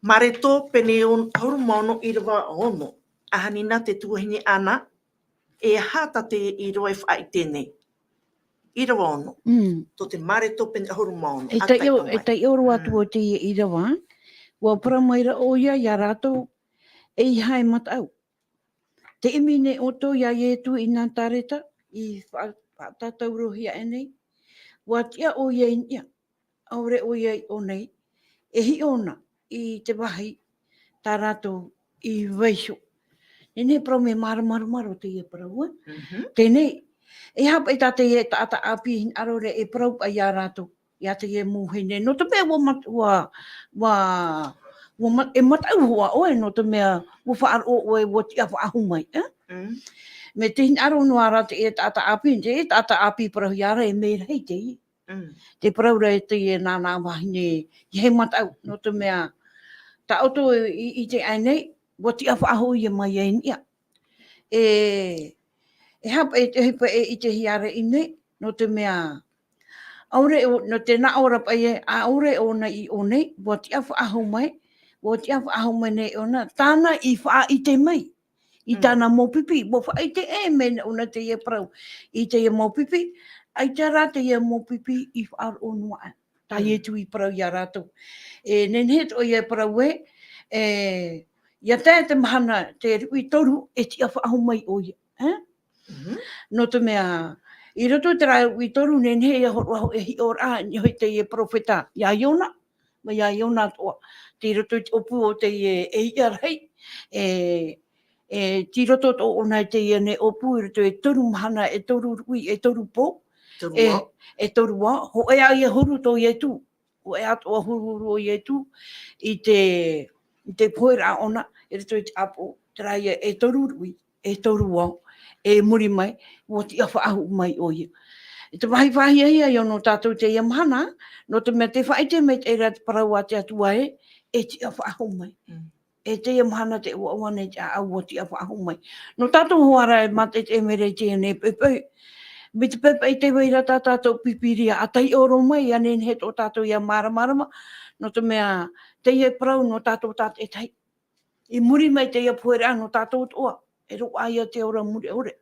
Mareko pene on-, ʻahuru mā ono, ʻīrava ono. ʻAhani na te tuahine Ana, e aha tā teie ʻīrava e faʻaʻite nei? ʻĪrava ono. Mm. Tō te Mareko pene ʻahuru mā ono. E taiʻo-, e taiʻo roa atu ʻo teie ʻīrava. ʻUa parau mai ra ʻoia iā rātou, ʻeiaha e mataʻu. Tē ʻimi nei ʻoutou iā Ietu i Nazareta, i faʻa-, faʻatataurohia aʻe nei. ʻUa tiʻa ʻoia i niʻa. ʻAore ʻoia i ʻō nei. E hiʻo na i te vāhi tā rātou i vaiiho. Nehenehe e parau mea māramarama roa teie parau, ē? Mhm. Teie nei, e aha paʻi tā teie taʻata ʻāpī hinaʻaro ra e parau paʻi iā rātou, iā teie mau vahine. Nō te mea ʻua mat-, ʻua, ʻua, ʻua mat-, e mataʻu hoʻi ʻoe, nō te mea ʻua faʻaroʻo ʻoe, ʻua tiʻa faʻahou mai, ē? Mm. Mai te hinaʻaro noa ra teie taʻata ʻāpī, teie taʻata ʻāpī parauhia ra e mea rahi teie. Mm. Tē parau ra ē teie nā, nā vahine, ʻeiaha e mataʻu, nō te mea, tā ʻoutou i, i ʻite aʻe nei, ʻua tiʻa faʻahou ïa mai ai i niʻa. E, e aha paʻi te ʻohipa e ʻitehia ra i ʻō nei, nō te mea, ʻaore ʻo, nō te nā ʻō ra paʻi ē, ʻaore ʻōna i ʻō nei, ʻua tiʻa faʻahou mai, ʻua tiʻa faʻahou mai nei ʻōna, tāna i faʻaʻite mai. I tāna mau pipi, ʻua faʻaʻite ʻē mai nei ʻōna teie parau. I teie mau pipi, ʻaita rā teie mau pipi i faʻaroʻo noa aʻe. Tā Ietu i parau iā rātou. E, nehenehe atoʻa ïa e parau ē, e, ʻia tae te mahana, te ruʻi toru, e tiʻa faʻahou mai ʻoia. Ē? Mhm. Nō te mea, i roto i terā ruʻi toru, nehenehe ïa hōroʻa hoʻi e hiʻoraʻa, i niʻa hoʻi teie perofeta, iā Iona, mai iā Iona atoʻa. Tei roto i te ʻōpū o teie, e, ʻeiaha rahi, e, e, tei roto atoʻa ʻōna i teie nei ʻōpū i roto i toru mahana, e toru ruʻi, e toru pō, toru ao, e toru ao, hōʻē ïa huru tō Ietu. Hōʻē atoʻa huru ʻo Ietu i te, i te poheraʻa ʻōna, i roto i te ʻāpoʻo, terā ïa e toru ruʻi, e toru ao, e muri mai, ʻua tiʻa faʻahou mai ʻoia. I te vāhi faʻahiahia ïa nō tātou teie mahana, nō te mea tē faʻaʻite maitaʻi ra te parau a te Atua ē, e tiʻa faʻahou mai. Mm. E teie mahana te ʻoaʻoa nei te ʻāʻau ʻua tiʻa faʻahou mai. Nō tātou hoʻi rā e mātaʻitaʻi mai ra i teie nei poʻipoʻi. Mai te poʻipoʻi tē vai ra tā tātou Pīpīria, ʻa taiʻo roa mai, ʻia nehenehe atoʻa tātou ʻia māramarama, nō te mea, teie parau nō tātou tātaʻitahi. I muri mai teie poheraʻa nō tātou atoʻa, e roaʻa ïa te ora mure ʻore.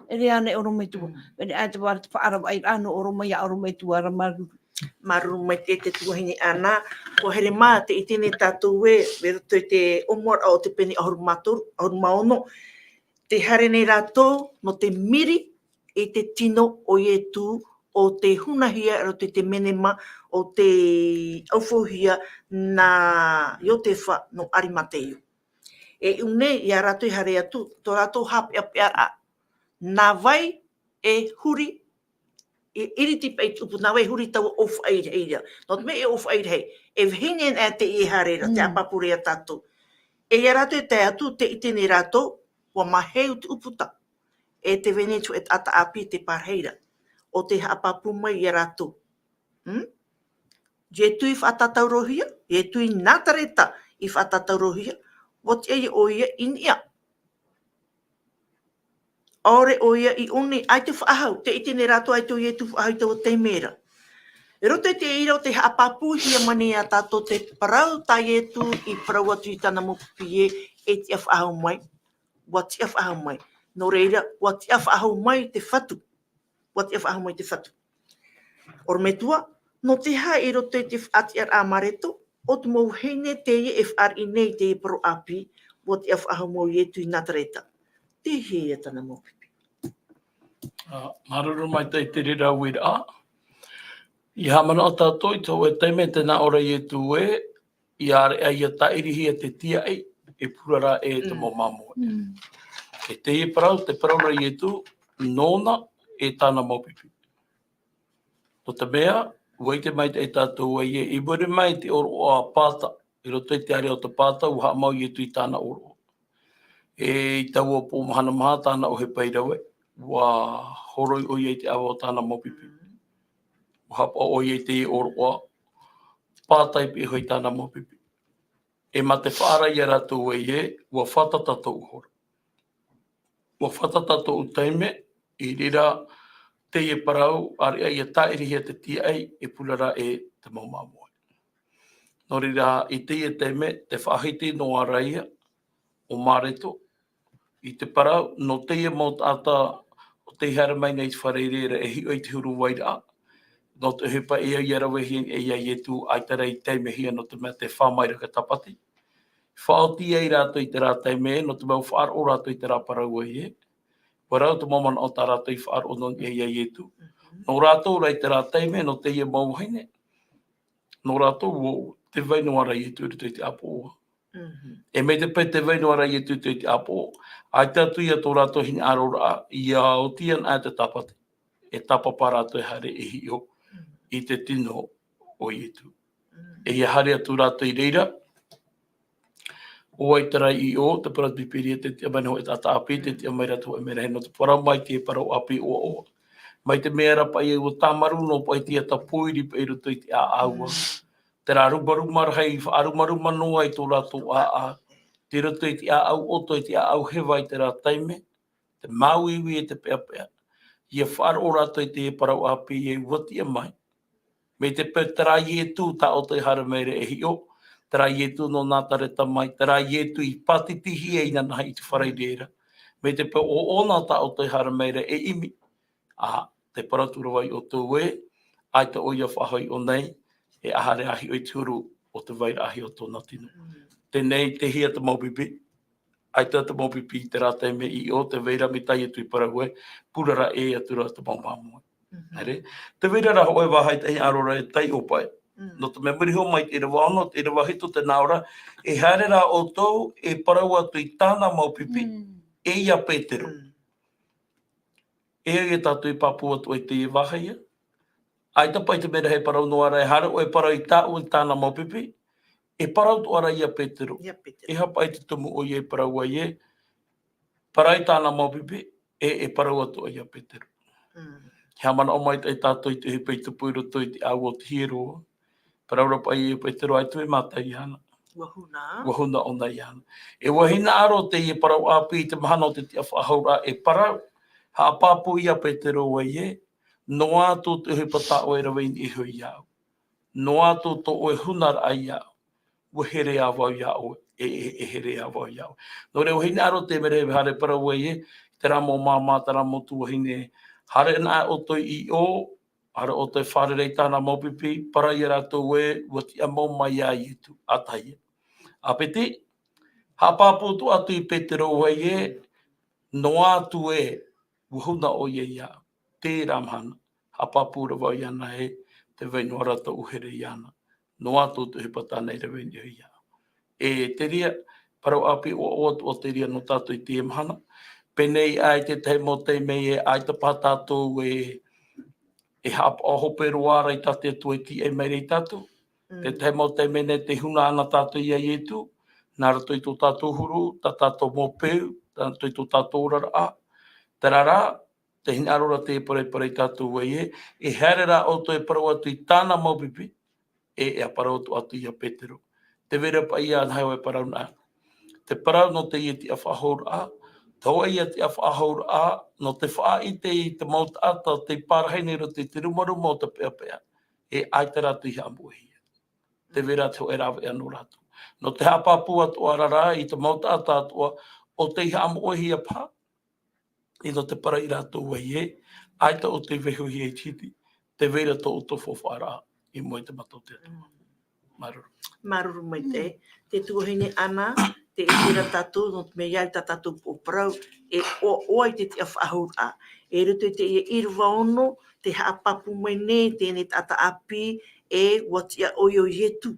E rave ānei ʻorometua. Mm. Pēnei ā te vāhi faʻaravaʻiraʻa nō ʻorometua, ʻorometua ra māuruuru. Māuruuru maitaʻi te tuahine Ana, ʻua haere mā, tē ʻite nei tātou ē, i roto i te ʻōmuaraʻa o te pene ʻahuru mā toru, ʻahuru mā ono, tē haere nei rātou, nō te miri i te tino o Ietu, ʻo tei hunahia i roto i te menema, ʻo tei ʻaufauhia nā Iotefa nō ʻArimateio. E ʻū nei, iā rātou i haere atu, tō rātou haʻapeʻapeʻaraʻa. Nā vai e huri, e iriti paʻi te ʻupu, nā vai e huri taua ʻōfaʻi rahi ra. Nō te mea e ʻōfaʻi rahi, e vahine anaʻe teie e haere ra, tē haʻapāpū ra iā tātou. E iā rātou e tae atu, tē ʻite nei rātou, ʻua māheu te ʻūputa. E tē vai nei te hōʻē taʻata ʻāpī tē pārahi ra. ʻO tē haʻapāpū mai iā rātou. Hmm? Ietu i faʻatataurohia, Ietu i Nazareta i faʻatataurohia, ʻua tiʻa ʻoia i niʻa. ʻAore ʻoia i ʻō nei, ʻaita faʻahou, tē ʻite nei rātou ʻaita ʻo Ietu faʻahou i taua taime ra. I roto i te reira ʻo tē haʻapāpūhia mai nei iā tātou te parau tā Ietu i parau atu i tāna mau pipi ē, e tiʻa faʻahou mai, ʻua tiʻa faʻahou mai. Nō reira, ʻua tiʻa faʻahou mai te Fatu. ʻUa tiʻa faʻahou mai te Fatu. ʻOrometua, nō te aha i roto i te faʻatiʻaraʻa a Mareko, ʻo te mau vahine teie e fāriʻi nei i te parau ʻāpī, ʻua tiʻa faʻahou mai ʻo Ietu i Nazareta. Tē hia ia tāna mau pipi. Ā, māuruuru maitaʻi i te reira uiraʻa. Ia haʻamanaʻo tātou i te hōʻē taime tē nā ʻō ra Ietu ē, ʻia ʻāreʻa ʻia tāʻirihia te tīaʻi, e purara ē te mau māmoe. E teie parau, te parau ra Ietu, nōna e tāna mau pipi. Nō te mea, ʻua ʻite maitaʻi tātou ē, i muri mai te ʻōroʻa a Pāta, i roto i te ārea o te Pāta, ʻua haʻamau Ietu i tāna ʻōroʻa. E i taua pō mahana maha tāna ʻohipa i rave, ʻua horoi ʻoia i te ʻava o tāna mau pipi. ʻUa haʻapaʻo ʻoia i te ʻōroʻa, Pāta i piʻi iho i tāna mau pipi. E mā te faʻaara ia rātou ē, ʻua fātata tōʻu hora. ʻUa fātata tōʻu taime, i reira teie parau, ʻāreʻa ʻia tāʻirihia te tīaʻi, e purara ē te mau māmoe. Nō reira, i teie taime, te faʻahiti noa ra ia, ʻo Mareto, i te parau, nō teie mau taʻata, ʻo tei haere mai nei i te fare i reira, e hiʻo i te huru vairaʻa, nō te ʻohipa ē ʻia ravehia nei e ia Ietu, ʻaita rā i taimehia nō te mea tē fā mai ra te tāpati. Faʻaoti ai rātou i terā taime, nō te mea ʻua faʻaroʻo rātou i terā parau ē. ʻUa rau te mau manaʻo tā rātou i faʻaroʻo noa nei e ia Ietu. Nō rātou rā i terā taime, nō teie mau vahine. Nō rātou ʻo, tē vai noa ra Ietu i roto i te ʻāpoʻo. E mai te peu tē vai noa ra Ietu i roto i te ʻāpoʻo, ʻaita atu ia tō rātou hinaʻaroraʻa, ʻia oti ana te tāpati. E tāpapa rātou e haere e hiʻo i te tino o Ietu. E ʻia haere atu rātou i reira, ʻo vai terā i ʻō, te parau Pīpīria, tē tiʻa mai nei hōʻē taʻata ʻāpī, tē tiʻa mai ra te hōʻē merahi, nō te parau mai te parau ʻāpī ʻoaʻoa. Mai te mea ra paʻi ʻua tāmarū noa paʻi te ata pōiri paʻi i roto i te ʻāʻau. Terā rumaruma rahi, faʻarumaruma noa i tō rātou ʻāʻau. Tei roto i te ʻāʻau ʻoto, i te ʻāʻau heva i terā taime, te māuiui e te peʻapeʻa. ʻIa faʻaroʻo rātou i te parau ʻāpī ē ʻua tiʻa mai. Mai te peu terā Ietu tā ʻoutou i haere mai ra e hiʻo, terā Ietu nō Nazareta mai, terā Ietu i pātitihia inanahi i te fare i reira. Mai te peu ʻo ʻōna tā ʻoutou i haere mai ra e ʻimi. ʻA, tē parau atu ra vau ia ʻoutou ē, ʻaita ʻoia faʻahoʻi ʻōna, e ʻaita rā e hiʻo i te huru o te vairaʻa o tōna tino. Teie, tei hea te mau pipi, ʻaita te mau pipi i terā taime i ʻō, tē vai ra mai tā Ietu i parau ē, purara ē atu ra te mau māmoe. Haere? Tē vai ra rā hōʻē vāhi tei hinaʻaro ra e taiʻo paʻi. Nō te mea muri iho mai te ʻīrava ono, te ʻīrava hitu tē nā ʻō ra, e haere rā ʻoutou, e parau atu i tāna mau pipi, e ia Petero. E au ia tātou i pāpū atu ai teie vāhi ē. ʻAita paʻi te mea ra e parau noa ra, e haere ʻoe e parau i tāʻu, i tāna mau pipi, e parau atoʻa ra ia Petero. Ia Petero. E aha paʻi te tumu ʻoia i parau ai ē, parau i tāna mau pipi, e, e parau atoʻa ia Petero. Haʻamanaʻo maitaʻi tātou i te ʻohipa i tupu i roto i te ʻāua o te hiero. Parau ra paʻi ia Petero, ʻaita e mātau iāna. ʻUa huna. ʻUa huna ʻōna iāna. E ʻua hinaʻaro teie parau ʻāpī i te mahana o te tiʻafaʻahouraʻa e parau. Haʻapāpū ia Petero ē, noa atu te ʻohipa tā ʻoe e rave i niʻa iho iāʻu. Noa atu tō ʻoe hunaraʻa iāʻu. ʻUa here ā vau iā ʻoe, e, e, e here ā vau iā ʻoe. Nō reira, ʻua hinaʻaro te mea ra e haere parau ē, terā mau māmā, terā mau tuahine, haere ana ʻoutou i ʻō, haere ʻoutou e fārerei i tāna mau pipi, parau ia rātou ē, ʻua tiʻa mau mai ia Ietu, ʻa tahi ē. ʻA piti, haʻapāpū atoʻa atu i Petero ē, noa atu ē, ʻua huna ʻoia iāʻu, terā mahana, haʻapāpū ra vau iāna ē, tē vai noa ra tōʻu here iāna, noa atu te ʻohipa tāna i rave i niʻa iāʻu. E te reira, parau ʻāpī ʻoaʻoa atoʻa te reira nō tātou i teie mahana. Pēnei ā i te tahi mau taime ē, ʻaita paha tātou e, e haʻapaʻo hope roa ra i tā te Atua e tīaʻi mai ra ia tātou. Te tahi mau taime nei tē huna ana tātou ia Ietu, nā roto i tō tātou huru, tā tātou mau peu, nā roto i tō tātou oraraʻa. Terā rā, tē hinaʻaro ra te parau, parau ia tātou ē, e haere rā ʻoutou e parau atu i tāna mau pipi, e, e parau atoʻa atu ia Petero. Tē vai ra paʻi ia anahe ʻoe e parau na. Te parau nō teie tiʻafaʻahouraʻa, te hōʻē ia tiʻafaʻahouraʻa, nō te faʻaʻite i te mau taʻata tei parahi nei i roto i te rumaruma o te peʻapeʻa, e ʻaita rātou i haʻamoʻehia. Tē vai ra te hōʻē rāveʻa nō rātou. Nō te haʻapāpū atoʻa ra rā i te mau taʻata atoʻa, ʻo tei haʻamoʻehia paha, i nō te parau ia rātou ē, ʻaita ʻoutou i vaihohia i te hiti, tē vai ra tō ʻoutou faufaʻaraʻa i mua i te mata o te Atua. Māuruuru. Māuruuru maitaʻi. Te tuahine Ana, tē ʻite ra tātou, nō te mea ʻia au tā tātou pō parau, e ʻoaʻoa i te tiʻafaʻahouraʻa. I roto i teie ʻīrava ono, tē haʻapāpū mai nei teie taʻata ʻāpī, e ʻua tiʻa ʻoia ʻo Ietu,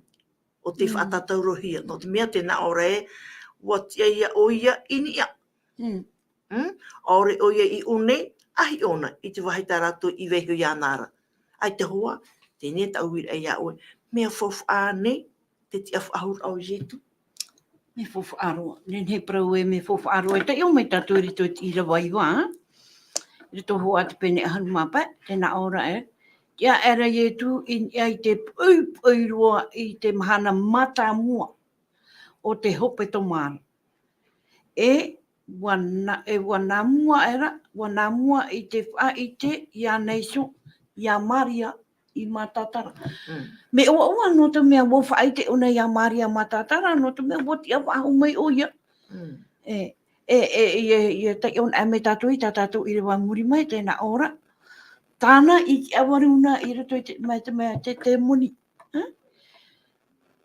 ʻo tei Mm. faʻatātaurohia. Nō te mea, tē nā ʻō ra ē, ʻua tiʻa ïa ʻoia i niʻa. Mm. Mm? ʻAore ʻoia i ʻō nei, ʻaita ʻōna, i te vāhi tā rātou i vaiiho iāna ra. ʻAita hoʻi, teie tāʻu uiraʻa iā ʻoe, mea faufaʻa ānei te tiʻafaʻahouraʻa o Ietu? Mea faufaʻa roa, nehenehe parau ē, mea faufaʻa roa, e taiʻo mai tātou i roto i te ʻīrava iva, i roto hoʻi i te pene ʻahuru mā pae, tē nā ʻō ra ē, tiʻa aʻera Ietu i niʻa i te poʻipoʻi roa i te mahana mātāmua o te hepetoma ra. E ʻua nā-, e ʻua nā mua aʻera, ʻua nā mua i te faʻaʻite iāna iho, iā Maria i Matatara. Mm. Mea ʻoaʻoa, nō te mea ʻua faʻaʻite ʻōna iā Maria Matatara, nō te mea ʻua tiʻa faʻahou mai ʻoia. Mm. E, e, e, e, e taiʻo anaʻe mai tātou i tā tātou ʻīrava i muri mai, tē nā ʻō ra. Tāna i tiʻavaru na i roto i te, mai te mea te temoni. Ā?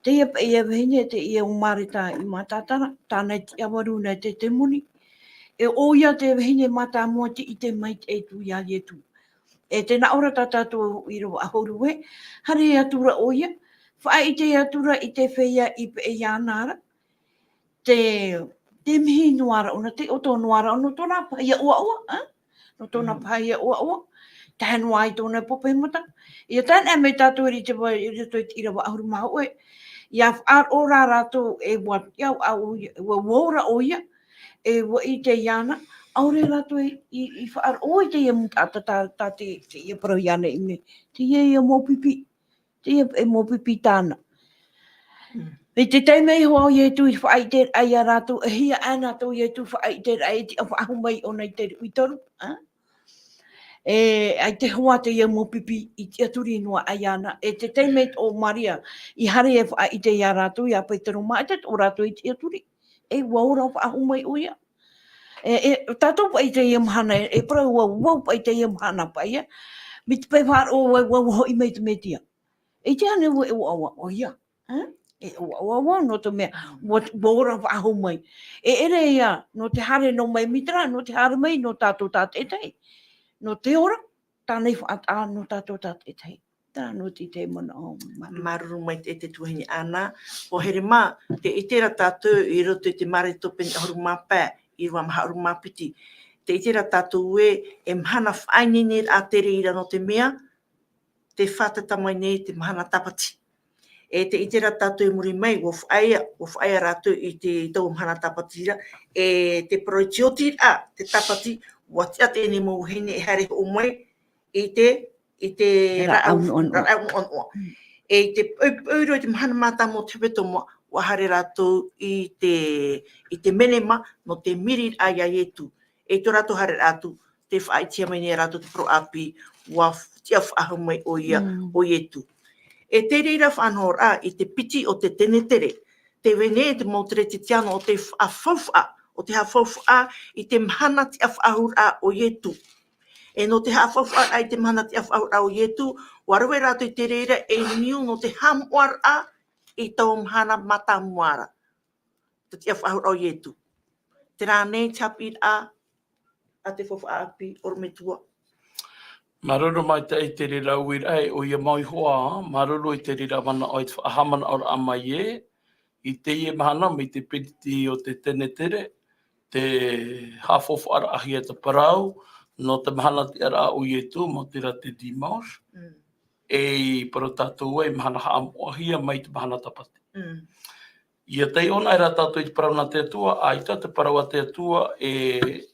Teie paʻi e vahine, teie ʻo Mareta i Matatara, tāna i tiʻavaru na te temoni. E ʻoia te vahine mātāmua tei ʻite maitaʻi atu iā Ietu. E tē nā ʻō ra tā tātou ʻīrava ʻahuru ē, haere atu ra ʻoia, faʻaʻite atu ra i te feiā i peʻe iāna ra, te, te mihi noa ra ʻōna, te ʻoto noa ra ʻōna, nō tōna paʻi ʻoaʻoa, ā? Nō tōna Mm. paʻi ʻoaʻoa, tae noa ai tōna pope mata. ʻIa tae anaʻe mai tātou i te va-, i roto i te ʻīrava ʻahuru mā hōʻē, ʻia faʻaroʻo rā rātou e ʻua tiʻa ʻoia, ʻua, ʻua ora ʻoia, e ʻua ʻite iāna, ʻaore rātou i, i, i faʻaroʻo i teie mau taʻata tā, tā te, teie parau iāna i mea, teie ïa mau pipi, teie e mau pipi tāna. Mm. I te taime iho ā ʻo Ietu i faʻaʻite ai iā rātou, e hia ana tō Ietu faʻaʻite ai, e tiʻa faʻahou mai ʻōna i te ruʻi toru, ā? E, ʻaita hoʻi teie mau pipi i tiʻaturi noa ai iāna. E te taime ʻo Maria i haere e faʻaʻite iā rātou, iā Petero mā, ʻaita tō rātou i tiʻaturi. E ʻua ora faʻahou mai ʻoia. E, e, tātou paʻi teie mahana, e, e parau vau, vau paʻi teie mahana paʻi, ā. Mai te pae faʻaroʻo vau, vau hoʻi mai te Metia. E te ane vau e ʻoaʻoa, ʻoia. Ā? E ʻoaʻoa vau, nō te mea, Mm. ʻua, ʻua ora faʻahou mai. E ʻere ïa, nō te haere noa mai mai te rā, nō te haere mai nō tātou tātaʻitahi. Nō te ora, tāna i faʻataʻa nō tātou tātaʻitahi. Terā noa atu te manaʻo, māuruuru. Māuruuru maitaʻi te tuahine Ana. ʻO here mā, tē ʻite ra tātou i roto i te Mareko pene ʻahuru mā pae, ʻīrava maha ʻahuru mā piti. Tē ʻite ra tātou ē, e mahana faʻaineineraʻa te reira nō te mea, tē fātata mai nei te mahana tāpati. E tē ʻite ra tātou i muri mai, ʻua faʻaea, ʻua faʻaea rātou i te, i taua mahana tāpati ra, e te parau i te oti ra te tāpati, ʻua tiʻa teie mau vahine e haere hoʻi mai i te, i te Rāʻau rāʻau, noʻanoʻa. Rāʻau noʻanoʻa. Mm. E i te poʻipoʻi roa i te mahana mātāmua o te hepetoma, ʻua haere rātou i te, i te menema nō te miriraʻa iā Ietu. E tō rātou haereraʻa atu, tē faʻaʻitehia mai nei iā rātou te parau ʻāpī, ʻua f-, tiʻa faʻahou mai ʻoia, Mm. ʻo Ietu. E te reira faʻanahoraʻa i te piti o te tenetere, tē vai nei te mau Keresetiano ʻo tē faʻafaufaʻa, ʻo tē haʻafaufaʻa i te mahana tiʻa faʻahouraʻa o Ietu. E nō te haʻafaufaʻaraʻa i te mahana tiʻa faʻahouraʻa o Ietu, ʻua rave rātou i te reira ei niu nō te haʻamoʻaraʻa i taua mahana mātāmua ra. Te tiʻa faʻahouraʻa o Ietu. Terā nei te haʻapiʻiraʻa a te faufaʻa ʻāpī, ʻorometua. Māuruuru maitaʻi i te reira uiraʻa, e ʻoia mau iho ā, māuruuru i te reira manaʻo, i te faʻahaʻamanaʻoraʻa mai ē, i teie mahana, mai te piti o te tenetere, tē haʻafaufaʻaraʻahia te parau, nō te mahana tiʻaraʻa o Ietu, mau terā te dimanche. Mm. E i parau tātou ē, mahana haʻamoʻahia mai te mahana tāpati. Mm. ʻIa taiʻo anaʻe rā tātou i te parau nā te Atua, ʻaita te parau a te Atua e,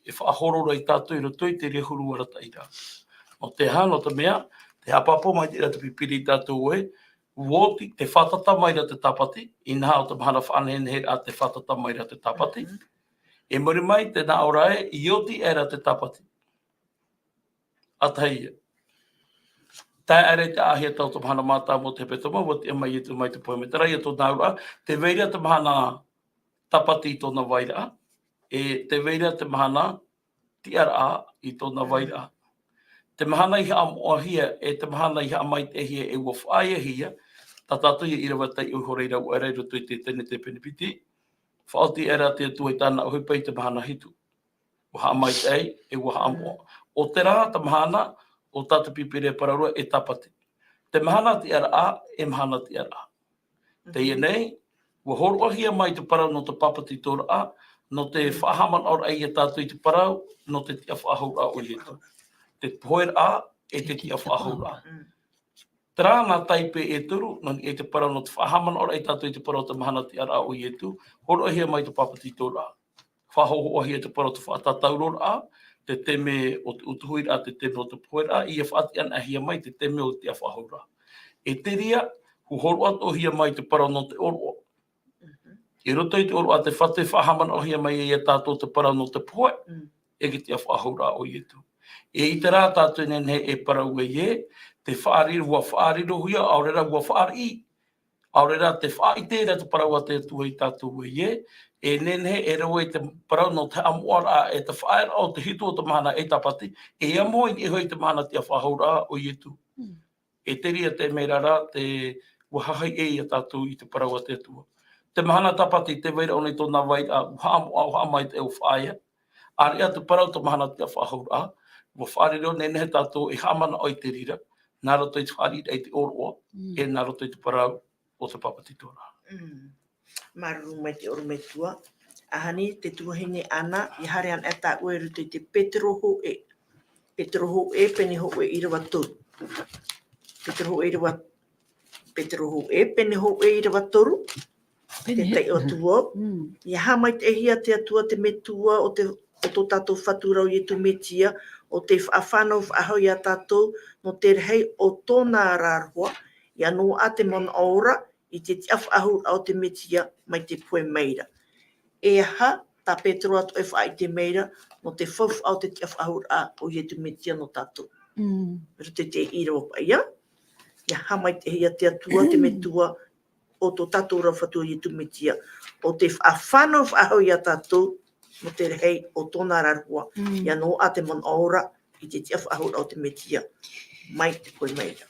e faʻahoro ra ia tātou i roto i te reira huru arataʻiraʻa. Nō te aha, nō te mea, tē haʻapāpū maitaʻi ra te Pīpīria ia tātou ē, ʻua oti, tē fātata mai ra te tāpati, inaha ʻo te mahana faʻaneheneheraʻa tē fātata mai ra te tāpati. Mhm. I muri mai, tē nā ʻō ra ē, i oti aʻera te tāpati. ʻA tahi ïa. Tae aʻera i te ʻāʻahia o te mahana mātāmua o te hepetoma, ʻua tiʻa mai Ietu mai te pohe mataʻi, ʻia tōna auraʻa, tē vai ra te mahana tāpati i tōna vairaʻa, e tē vai ra te mahana tiʻaraʻa i tōna vairaʻa. Te mahana i haʻamoʻahia, e te mahana i haʻamaitaʻihia, e ʻua faʻaeahia, tā tātou ia ʻīrava taiʻo iho ra i rave ra i roto i te Tenete pene piti, faʻaoti aʻera te Atua i tāna ʻohipa i te mahana hitu. ʻua haʻamaitaʻi, e ʻua haʻamoʻa. ʻO terā te mahana, ʻo tā te Pīpīria e parau ra e tāpati. Te mahana tiʻaraʻa, e mahana tiʻaraʻa. Teie nei, ʻua hōroʻahia mai te parau nō te pāpetitoraʻa, nō te faʻahaʻamanaʻoraʻa ia tātou i te parau, nō te tiʻafaʻahouraʻa o Ietu. Te poheraʻa, e te tiʻafaʻahouraʻa. Terā nā taipe e toru, nō niʻa i te parau nō te faʻahaʻamanaʻoraʻa ia tātou i te parau o te mahana tiʻaraʻa o Ietu, hōroʻahia mai te pāpetitoraʻa. Faʻahōhoʻahia te parau o te faʻatatauroraʻa, te taime o te ʻutuhiraʻa, te taime o te poheraʻa, ʻia faʻatiʻa anaʻe hia mai te taime o te tiʻafaʻahouraʻa. E te reira, ʻua hōroʻa atoʻa hia mai te parau nō te ʻōroʻa. I roto i te ʻōroʻa te Fatu e faʻahaʻamanaʻohia mai ia tātou te parau nō te pohe, e te tiʻafaʻahouraʻa o Ietu. E ʻite rā tātou e nehenehe e parau ē, te faʻariro, ʻua faʻarirohia, ʻaore rā ʻua faʻariʻi, ʻaore rā te faʻaʻite ra te parau a te Atua ia tātou ē, e nehenehe e rave i te parau nō te haʻamoʻaraʻa, e te faʻaearaʻa o te hitu o te mahana e tāpati, e amo i niʻa iho i te mahana tiʻafaʻahouraʻa o Ietu. E te reira te mea ra, te ʻua haʻahaʻi ia tātou i te parau a te Atua. Te mahana tāpati, te vairaʻa nei tōna vairaʻa, ʻua haʻamoʻa, ʻua haʻamaitaʻi, ʻua faʻaea. ʻĀreʻa te parau te mahana tiʻafaʻahouraʻa, ʻua faʻariro nehenehe tātou e haʻamanaʻo i te reira, nā roto i te fāriʻiraʻa i te ʻōroʻa, e nā roto i te parau o te pāpetitoraʻa. Māuruuru maitaʻi ʻorometua. ʻAhani, te tuahine Ana, ʻia haere anaʻe tāʻu i roto i te Petero hōʻē. Petero hōʻē, pene hōʻē ʻīrava toru. Petero hōʻē ʻīrava, Petero hōʻē, pene hōʻē ʻīrava toru. Te taiʻo atu vau. ʻIa haʻamaitaʻihia te Atua te Metua o te, o tō tātou Fatu ra ʻo Ietu Metia, ʻo tei faʻafānau faʻahou ia tātou, nō te rahi o tōna aroha, ʻia noaʻa te manaʻo ora, i te tiʻafaʻahouraʻa o te Metia mai te pohe mai ra. E aha, tā Petero atoʻa e faʻaʻite mai ra, nō te faufaʻa o te tiʻafaʻahouraʻa o Ietu Metia nō tātou. Roto i te ʻīrava paʻi, ʻia haʻamaitaʻihia te Atua, te Metua, o tō tātou ra Fatu ʻo Ietu Metia, ʻo tei faʻafānau faʻahou ia tātou, nō te rahi o tōna aroha, ʻia noaʻa te manaʻo ora, i te tiʻafaʻahouraʻa o te Metia, mai te pohe mai ra.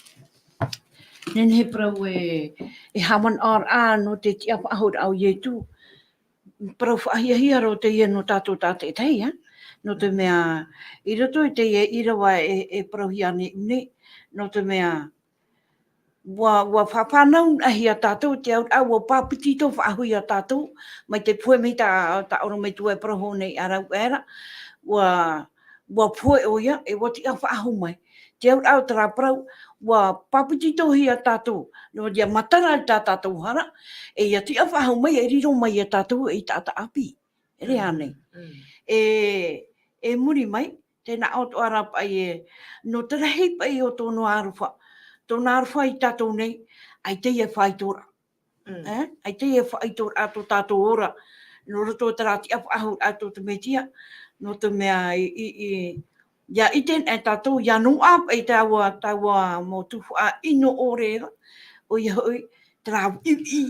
Nehenehe parau e, e haʻamanaʻoraʻa nō te tiʻafaʻahouraʻa o Ietu, parau faʻahiahia roa teie nō tātou tātaʻitahi, ā? Nō te mea, i roto i teie ʻīrava e, e parauhia nei, nei, nō te mea, ʻua, ʻua faʻafānau anaʻe hia tātou, te auraʻa, ʻua pāpetito faʻahou ia tātou, mai te pohe mai tā, tā ʻorometua e parau nei ā rāua ra, ʻua, ʻua pohe ʻoia, e ʻua tiʻafaʻahou mai. Te auraʻa o terā parau, ʻua pāpetitohia tātou, nō te mea matara i tā tātou hara, e ʻia tiʻafaʻahou mai, e riro mai ia tātou ei taʻata ʻāpī. E riro nei. E, e muri mai, tē nā ʻō atoʻa ra paʻi ē, nō te rahi paʻi o tōna aroha. Tōna aroha ia tātou nei, ʻaita e faʻaitoraʻa. E, ʻaita e faʻaitoraʻa tō tātou ora. Nō roto i terā tiʻafaʻahouraʻa tō te Metia, nō te mea i, i, i, ʻia ʻite anaʻe tātou, ʻia noaʻa paʻi taua, taua mau tuhaʻa ʻino ʻore ra, ʻoia hoʻi, terā ʻiviʻi,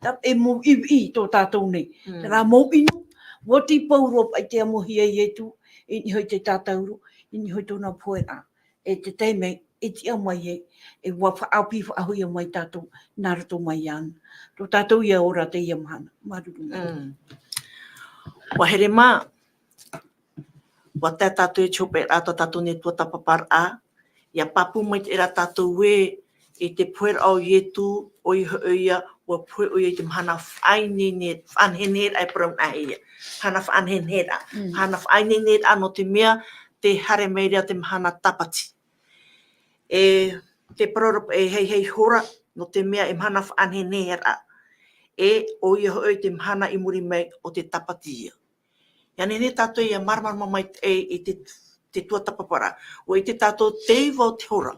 tā, e mau ʻiviʻi tō tātou nei. Terā mau ʻino, ʻua tīpau roa paʻi te amohia e Ietu, i niʻa i te tātauro, i niʻa i tōna poheraʻa. E te taime, e tiʻa mai ai, e ʻua faʻaʻāpī faʻahou ia mai tātou, nā roto mai iāna. Tō tātou ia ora teie mahana, māuruuru. ʻUa here mā, ʻua tae tātou i te hopeʻa tā tātou nei tuatāpaparaʻa, ʻia pāpū maitaʻi rā tātou ē, i te poheraʻa o Ietu, ʻoia hoʻi ïa, ʻua pohe ʻoia i te mahana faʻaineine, faʻanehenehe e parau anaʻe ia. Mahana faʻanehenehe, mahana faʻaineine nō te mea, tē haere mai ra te mahana tāpati. E te parau ra paʻi e haihai hora, nō te mea e mahana faʻanehenehe ra. E ʻoia hoʻi te mahana i muri mai o te tāpati ïa. ʻIa nehenehe tātou ʻia māramarama maitaʻi i te, te tuatāpaparaʻa. ʻUa ʻite tātou te iva o te hora.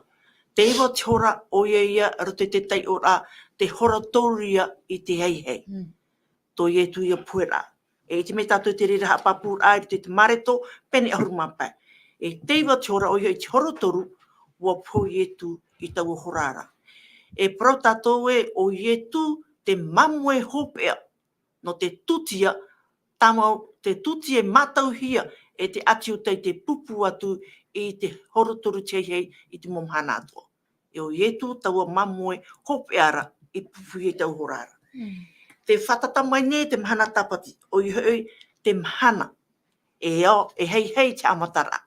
Te iva o te hora, ʻoia ïa roto i te taiʻoraʻa, te hora toru ïa i te haihai. Tō Ietu ïa poheraʻa. E ʻite mai tātou te reira haʻapāpūraʻa i roto i te Mareko, pene ʻahuru mā pae. E te iva o te hora, ʻoia i te hora toru, ʻua pohe Ietu i taua hora ra. E parau tātou ē, ʻo Ietu te māmoe hopeʻa, nō te tūtia, tāmau, te tūtia e mātauhia e te ʻĀti Iuta i te pūpū atu i te hora toru te haihai i te mau mahana atoʻa. E ʻo Ietu taua māmoe hopeʻa ra i pūpūhia i taua hora ra. Tē fātata mai nei te mahana tāpati, ʻoia hoʻi te mahana E ao, e heihei te haʻamataraʻa.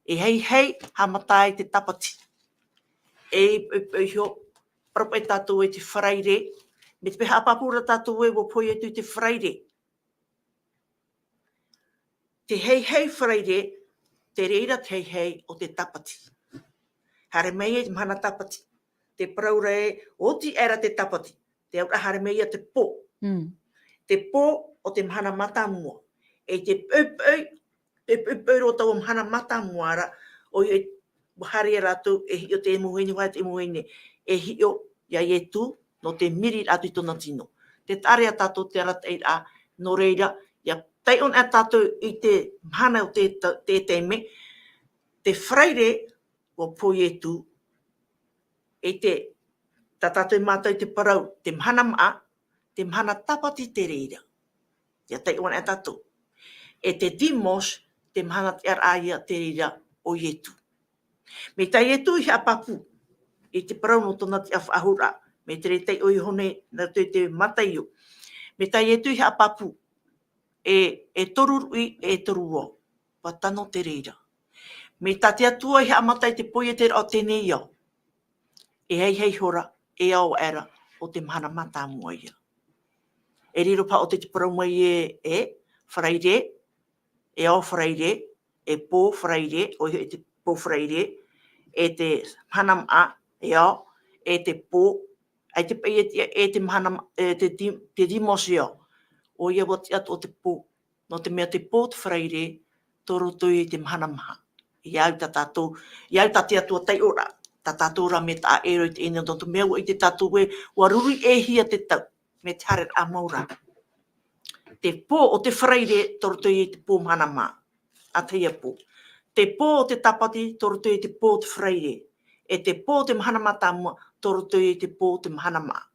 E heihei, haʻamata i te tāpati. E, e, e iho, parau paʻi tātou e te Faraire, mai te peu haʻapāpū ra tātou ē, ʻua pohe atu i te Faraire. Te heihei Faraire, te reira te heihei o te tāpati. Haere mai ai te mahana tāpati. Te parau ra ē, ʻoti aʻera te tāpati. Te auraʻa haere mai ia te pō. Mm. Te pō o te mahana mātāmua. E te poʻipoʻi, te poʻipoʻi roa taua mahana mātāmua ra, ʻoia ʻua haere ia rātou, e hiʻo te mau vahine, ʻua haere te mau vahine, e hiʻo ia Ietu, nō te miri atu i tōna tino. Tē taʻa ra ia tātou te arataʻiraʻa, nō reira, ʻia taiʻo anaʻe tātou i te mahana o te, te, te taime, te Faraire, ʻua pohe Ietu, e te, tā tātou e mātau i te parau, te mahana maʻa, te mahana tāpati te reira. ʻIa taiʻo anaʻe tātou. E te dimanche, te mahana tiʻaraʻa ia te reira o Ietu. Mai tā Ietu i haʻapāpū, i te parau nō tōna tiʻafaʻahouraʻa, mai te reira taiʻo iho nei, nā roto i te Mataio. Mai tā Ietu i haʻapāpū, e, e toru ruʻi, e toru ao. ʻUa tano te reira. Mai tā te Atua i haʻamata i te poieteraʻa o teie nei ao. E heihei ihora, e ao aʻera, ʻo te mahana mātāmua ia. E riro paha ʻo te, te parau mai ē, e, Faraire, e ao Faraire, e pō Faraire, ʻoia e te pō Faraire, e te mahana maʻa, e ao, e te pō, ʻaita paʻi e te, e te mahana ma-, e te di-, te dimanche e ao. ʻOia ʻua tiʻa atu ʻo te pō, nō te mea te pō te Faraire, tō roto i te mahana maha. ʻIa au tā tātou, ʻia au tā te Atua taiʻo ra, tā tātou rā mea taʻa ʻē roa i teie nei, nō te mea ʻua ʻite tātou ē, ʻua ruru ʻē hia te tau, mai te haereraʻa mau ra. Te pō o te Faraire, tō roto i te pō mahana maha. ʻA tahi ia pō. Te pō o te tāpati, tō roto i te pō o te Faraire. E te pō o te mahana mātāmua, tō roto i te pō o te mahana maha.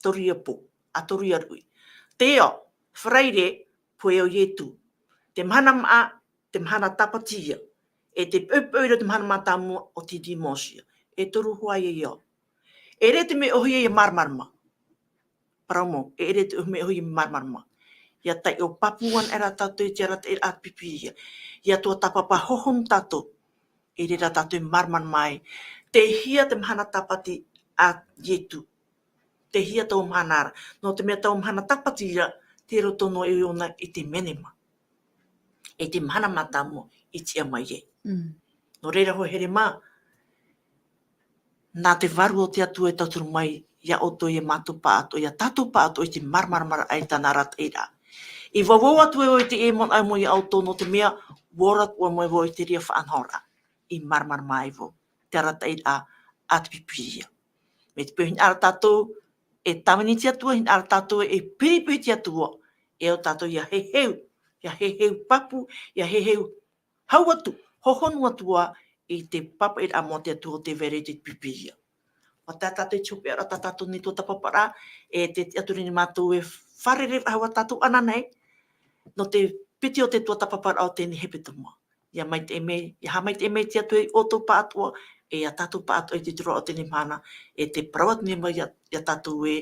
Toru ia pō, ʻa toru ia ruʻi. Te ao, Faraire, pohe o Ietu. Te mahana maʻa, te mahana tāpati ia. E te poʻipoʻi ra te mahana mātāmua ʻo te dimanche ia. E toru hoʻi ia ao. E ʻere te mea ʻōhie ʻia māramarama. Parau mau, e ʻere te mea ʻōhie ʻia māramarama. ʻIa taiʻo pāpū anaʻe ra tātou i te arataʻiraʻa a te Pīpīria. ʻIa tuatāpapa hohonu tātou. I reira tātou e māramarama ai. Tei hea te mahana tāpati a Ietu. Tei hea taua mahana ra. Nō te mea taua mahana tāpati ra, tei roto noa i ʻōna i te menema. E te mahana mātāmua i tiʻa mai ai. Mm. Nō reira, hoa here mā, nā te Vārua o te Atua e tauturu mai, ia ʻoutou, ia mātou pāʻatoʻa, ia tātou pāʻatoʻa i te māramaramaraʻa i tāna arataʻiraʻa. I vauvau atu e ʻoe i te manaʻo mai ia ʻoutou, nō te mea, ʻua ora atu ʻoe mai vau i te reira faʻanahoraʻa. I māramarama ai vau, te arataʻiraʻa a te Pīpīria. Mai te peu hinaʻaro tātou, e tāvini te Atua, hinaʻaro tātou, e piripi te Atua, e au tātou ia heheu, ia heheu pāpū, ia heheu hau atu, hohonu atu ā i te pāpaʻiraʻa mau a te Atua ʻo tē vai ra i te Pīpīria. ʻUa tae tātou i te hopeʻa ra tā tātou nei tuatāpaparaʻa, e te, te tiʻaturi nei mātou e fārerei faʻahou ā tātou ananahi, nō te piti o te tuatāpaparaʻa o teie nei hepetoma. ʻIa maitaʻi mai, ʻia haʻamaitaʻi mai te Atua ia ʻoutou pāʻatoʻa, e ia tātou pāʻatoʻa i te tūraʻo o teie nei mahana, e tē parau atu nei mai ia, ia tātou ē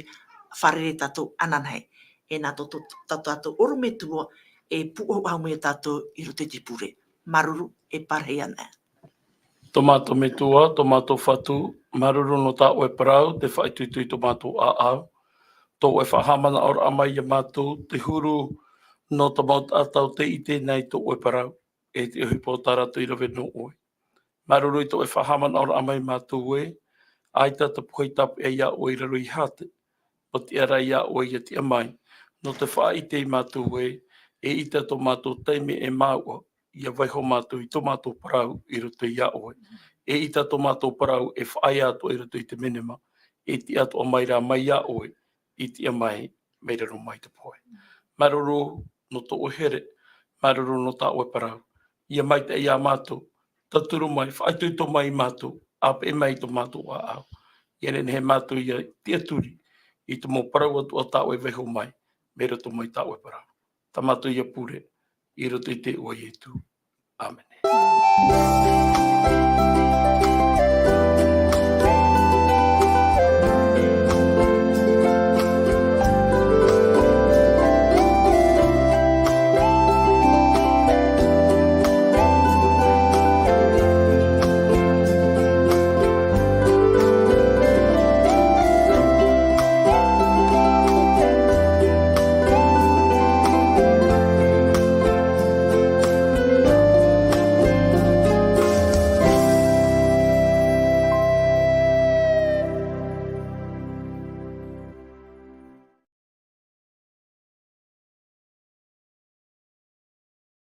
fārerei tātou ananahi. E nā tō, tō, tā tātou ʻorometua, e pūʻohu faʻahou mai ia tātou i roto i te pure. Māuruuru, e pārahi anaʻe. Tō mātou Metua, tō mātou Fatu, māuruuru nō tā ʻoe parau, tē faʻaitoito i tō mātou ʻāʻau. Tō ʻoe faʻahaʻamanaʻoraʻa mai ia mātou, te huru nō tā mau taʻata ʻo tē ʻite nei tō ʻoe parau, e te ʻohipa tā rātou i rave nō ʻoe. Māuruuru i tō ʻoe faʻahaʻamanaʻoraʻa mai mātou ē, ʻaita te pohe i tāpeʻa ia ʻoe i raro iho ā te, ʻo te ara ia ʻoe ʻia tiʻa mai, nō te faʻaʻite ia mātou ē, eʻita tō mātou taime e māuʻa, ʻia vaiiho mātou i tō mātou parau i roto ia ʻoe. Eʻita tō mātou parau e faʻaea atoʻa i roto i te menema, e tiʻa atoʻa mai rā mai ia ʻoe, i tiʻa mai, mai raro mai te pohe. Māuruuru nō tō ʻoe here, māuruuru nō tā ʻoe parau. ʻIa maitaʻi ia mātou, tauturu mai, faʻaitoito mai ia mātou, ʻāpeʻe mai i tō mātou ʻāʻau. ʻIa nehenehe mātou ʻia tiʻaturi i te mau parau atoʻa tā ʻoe e vaiiho mai, mai roto mai tā ʻoe parau. Tā mātou ïa pure, i roto i te iʻoa o Ietu.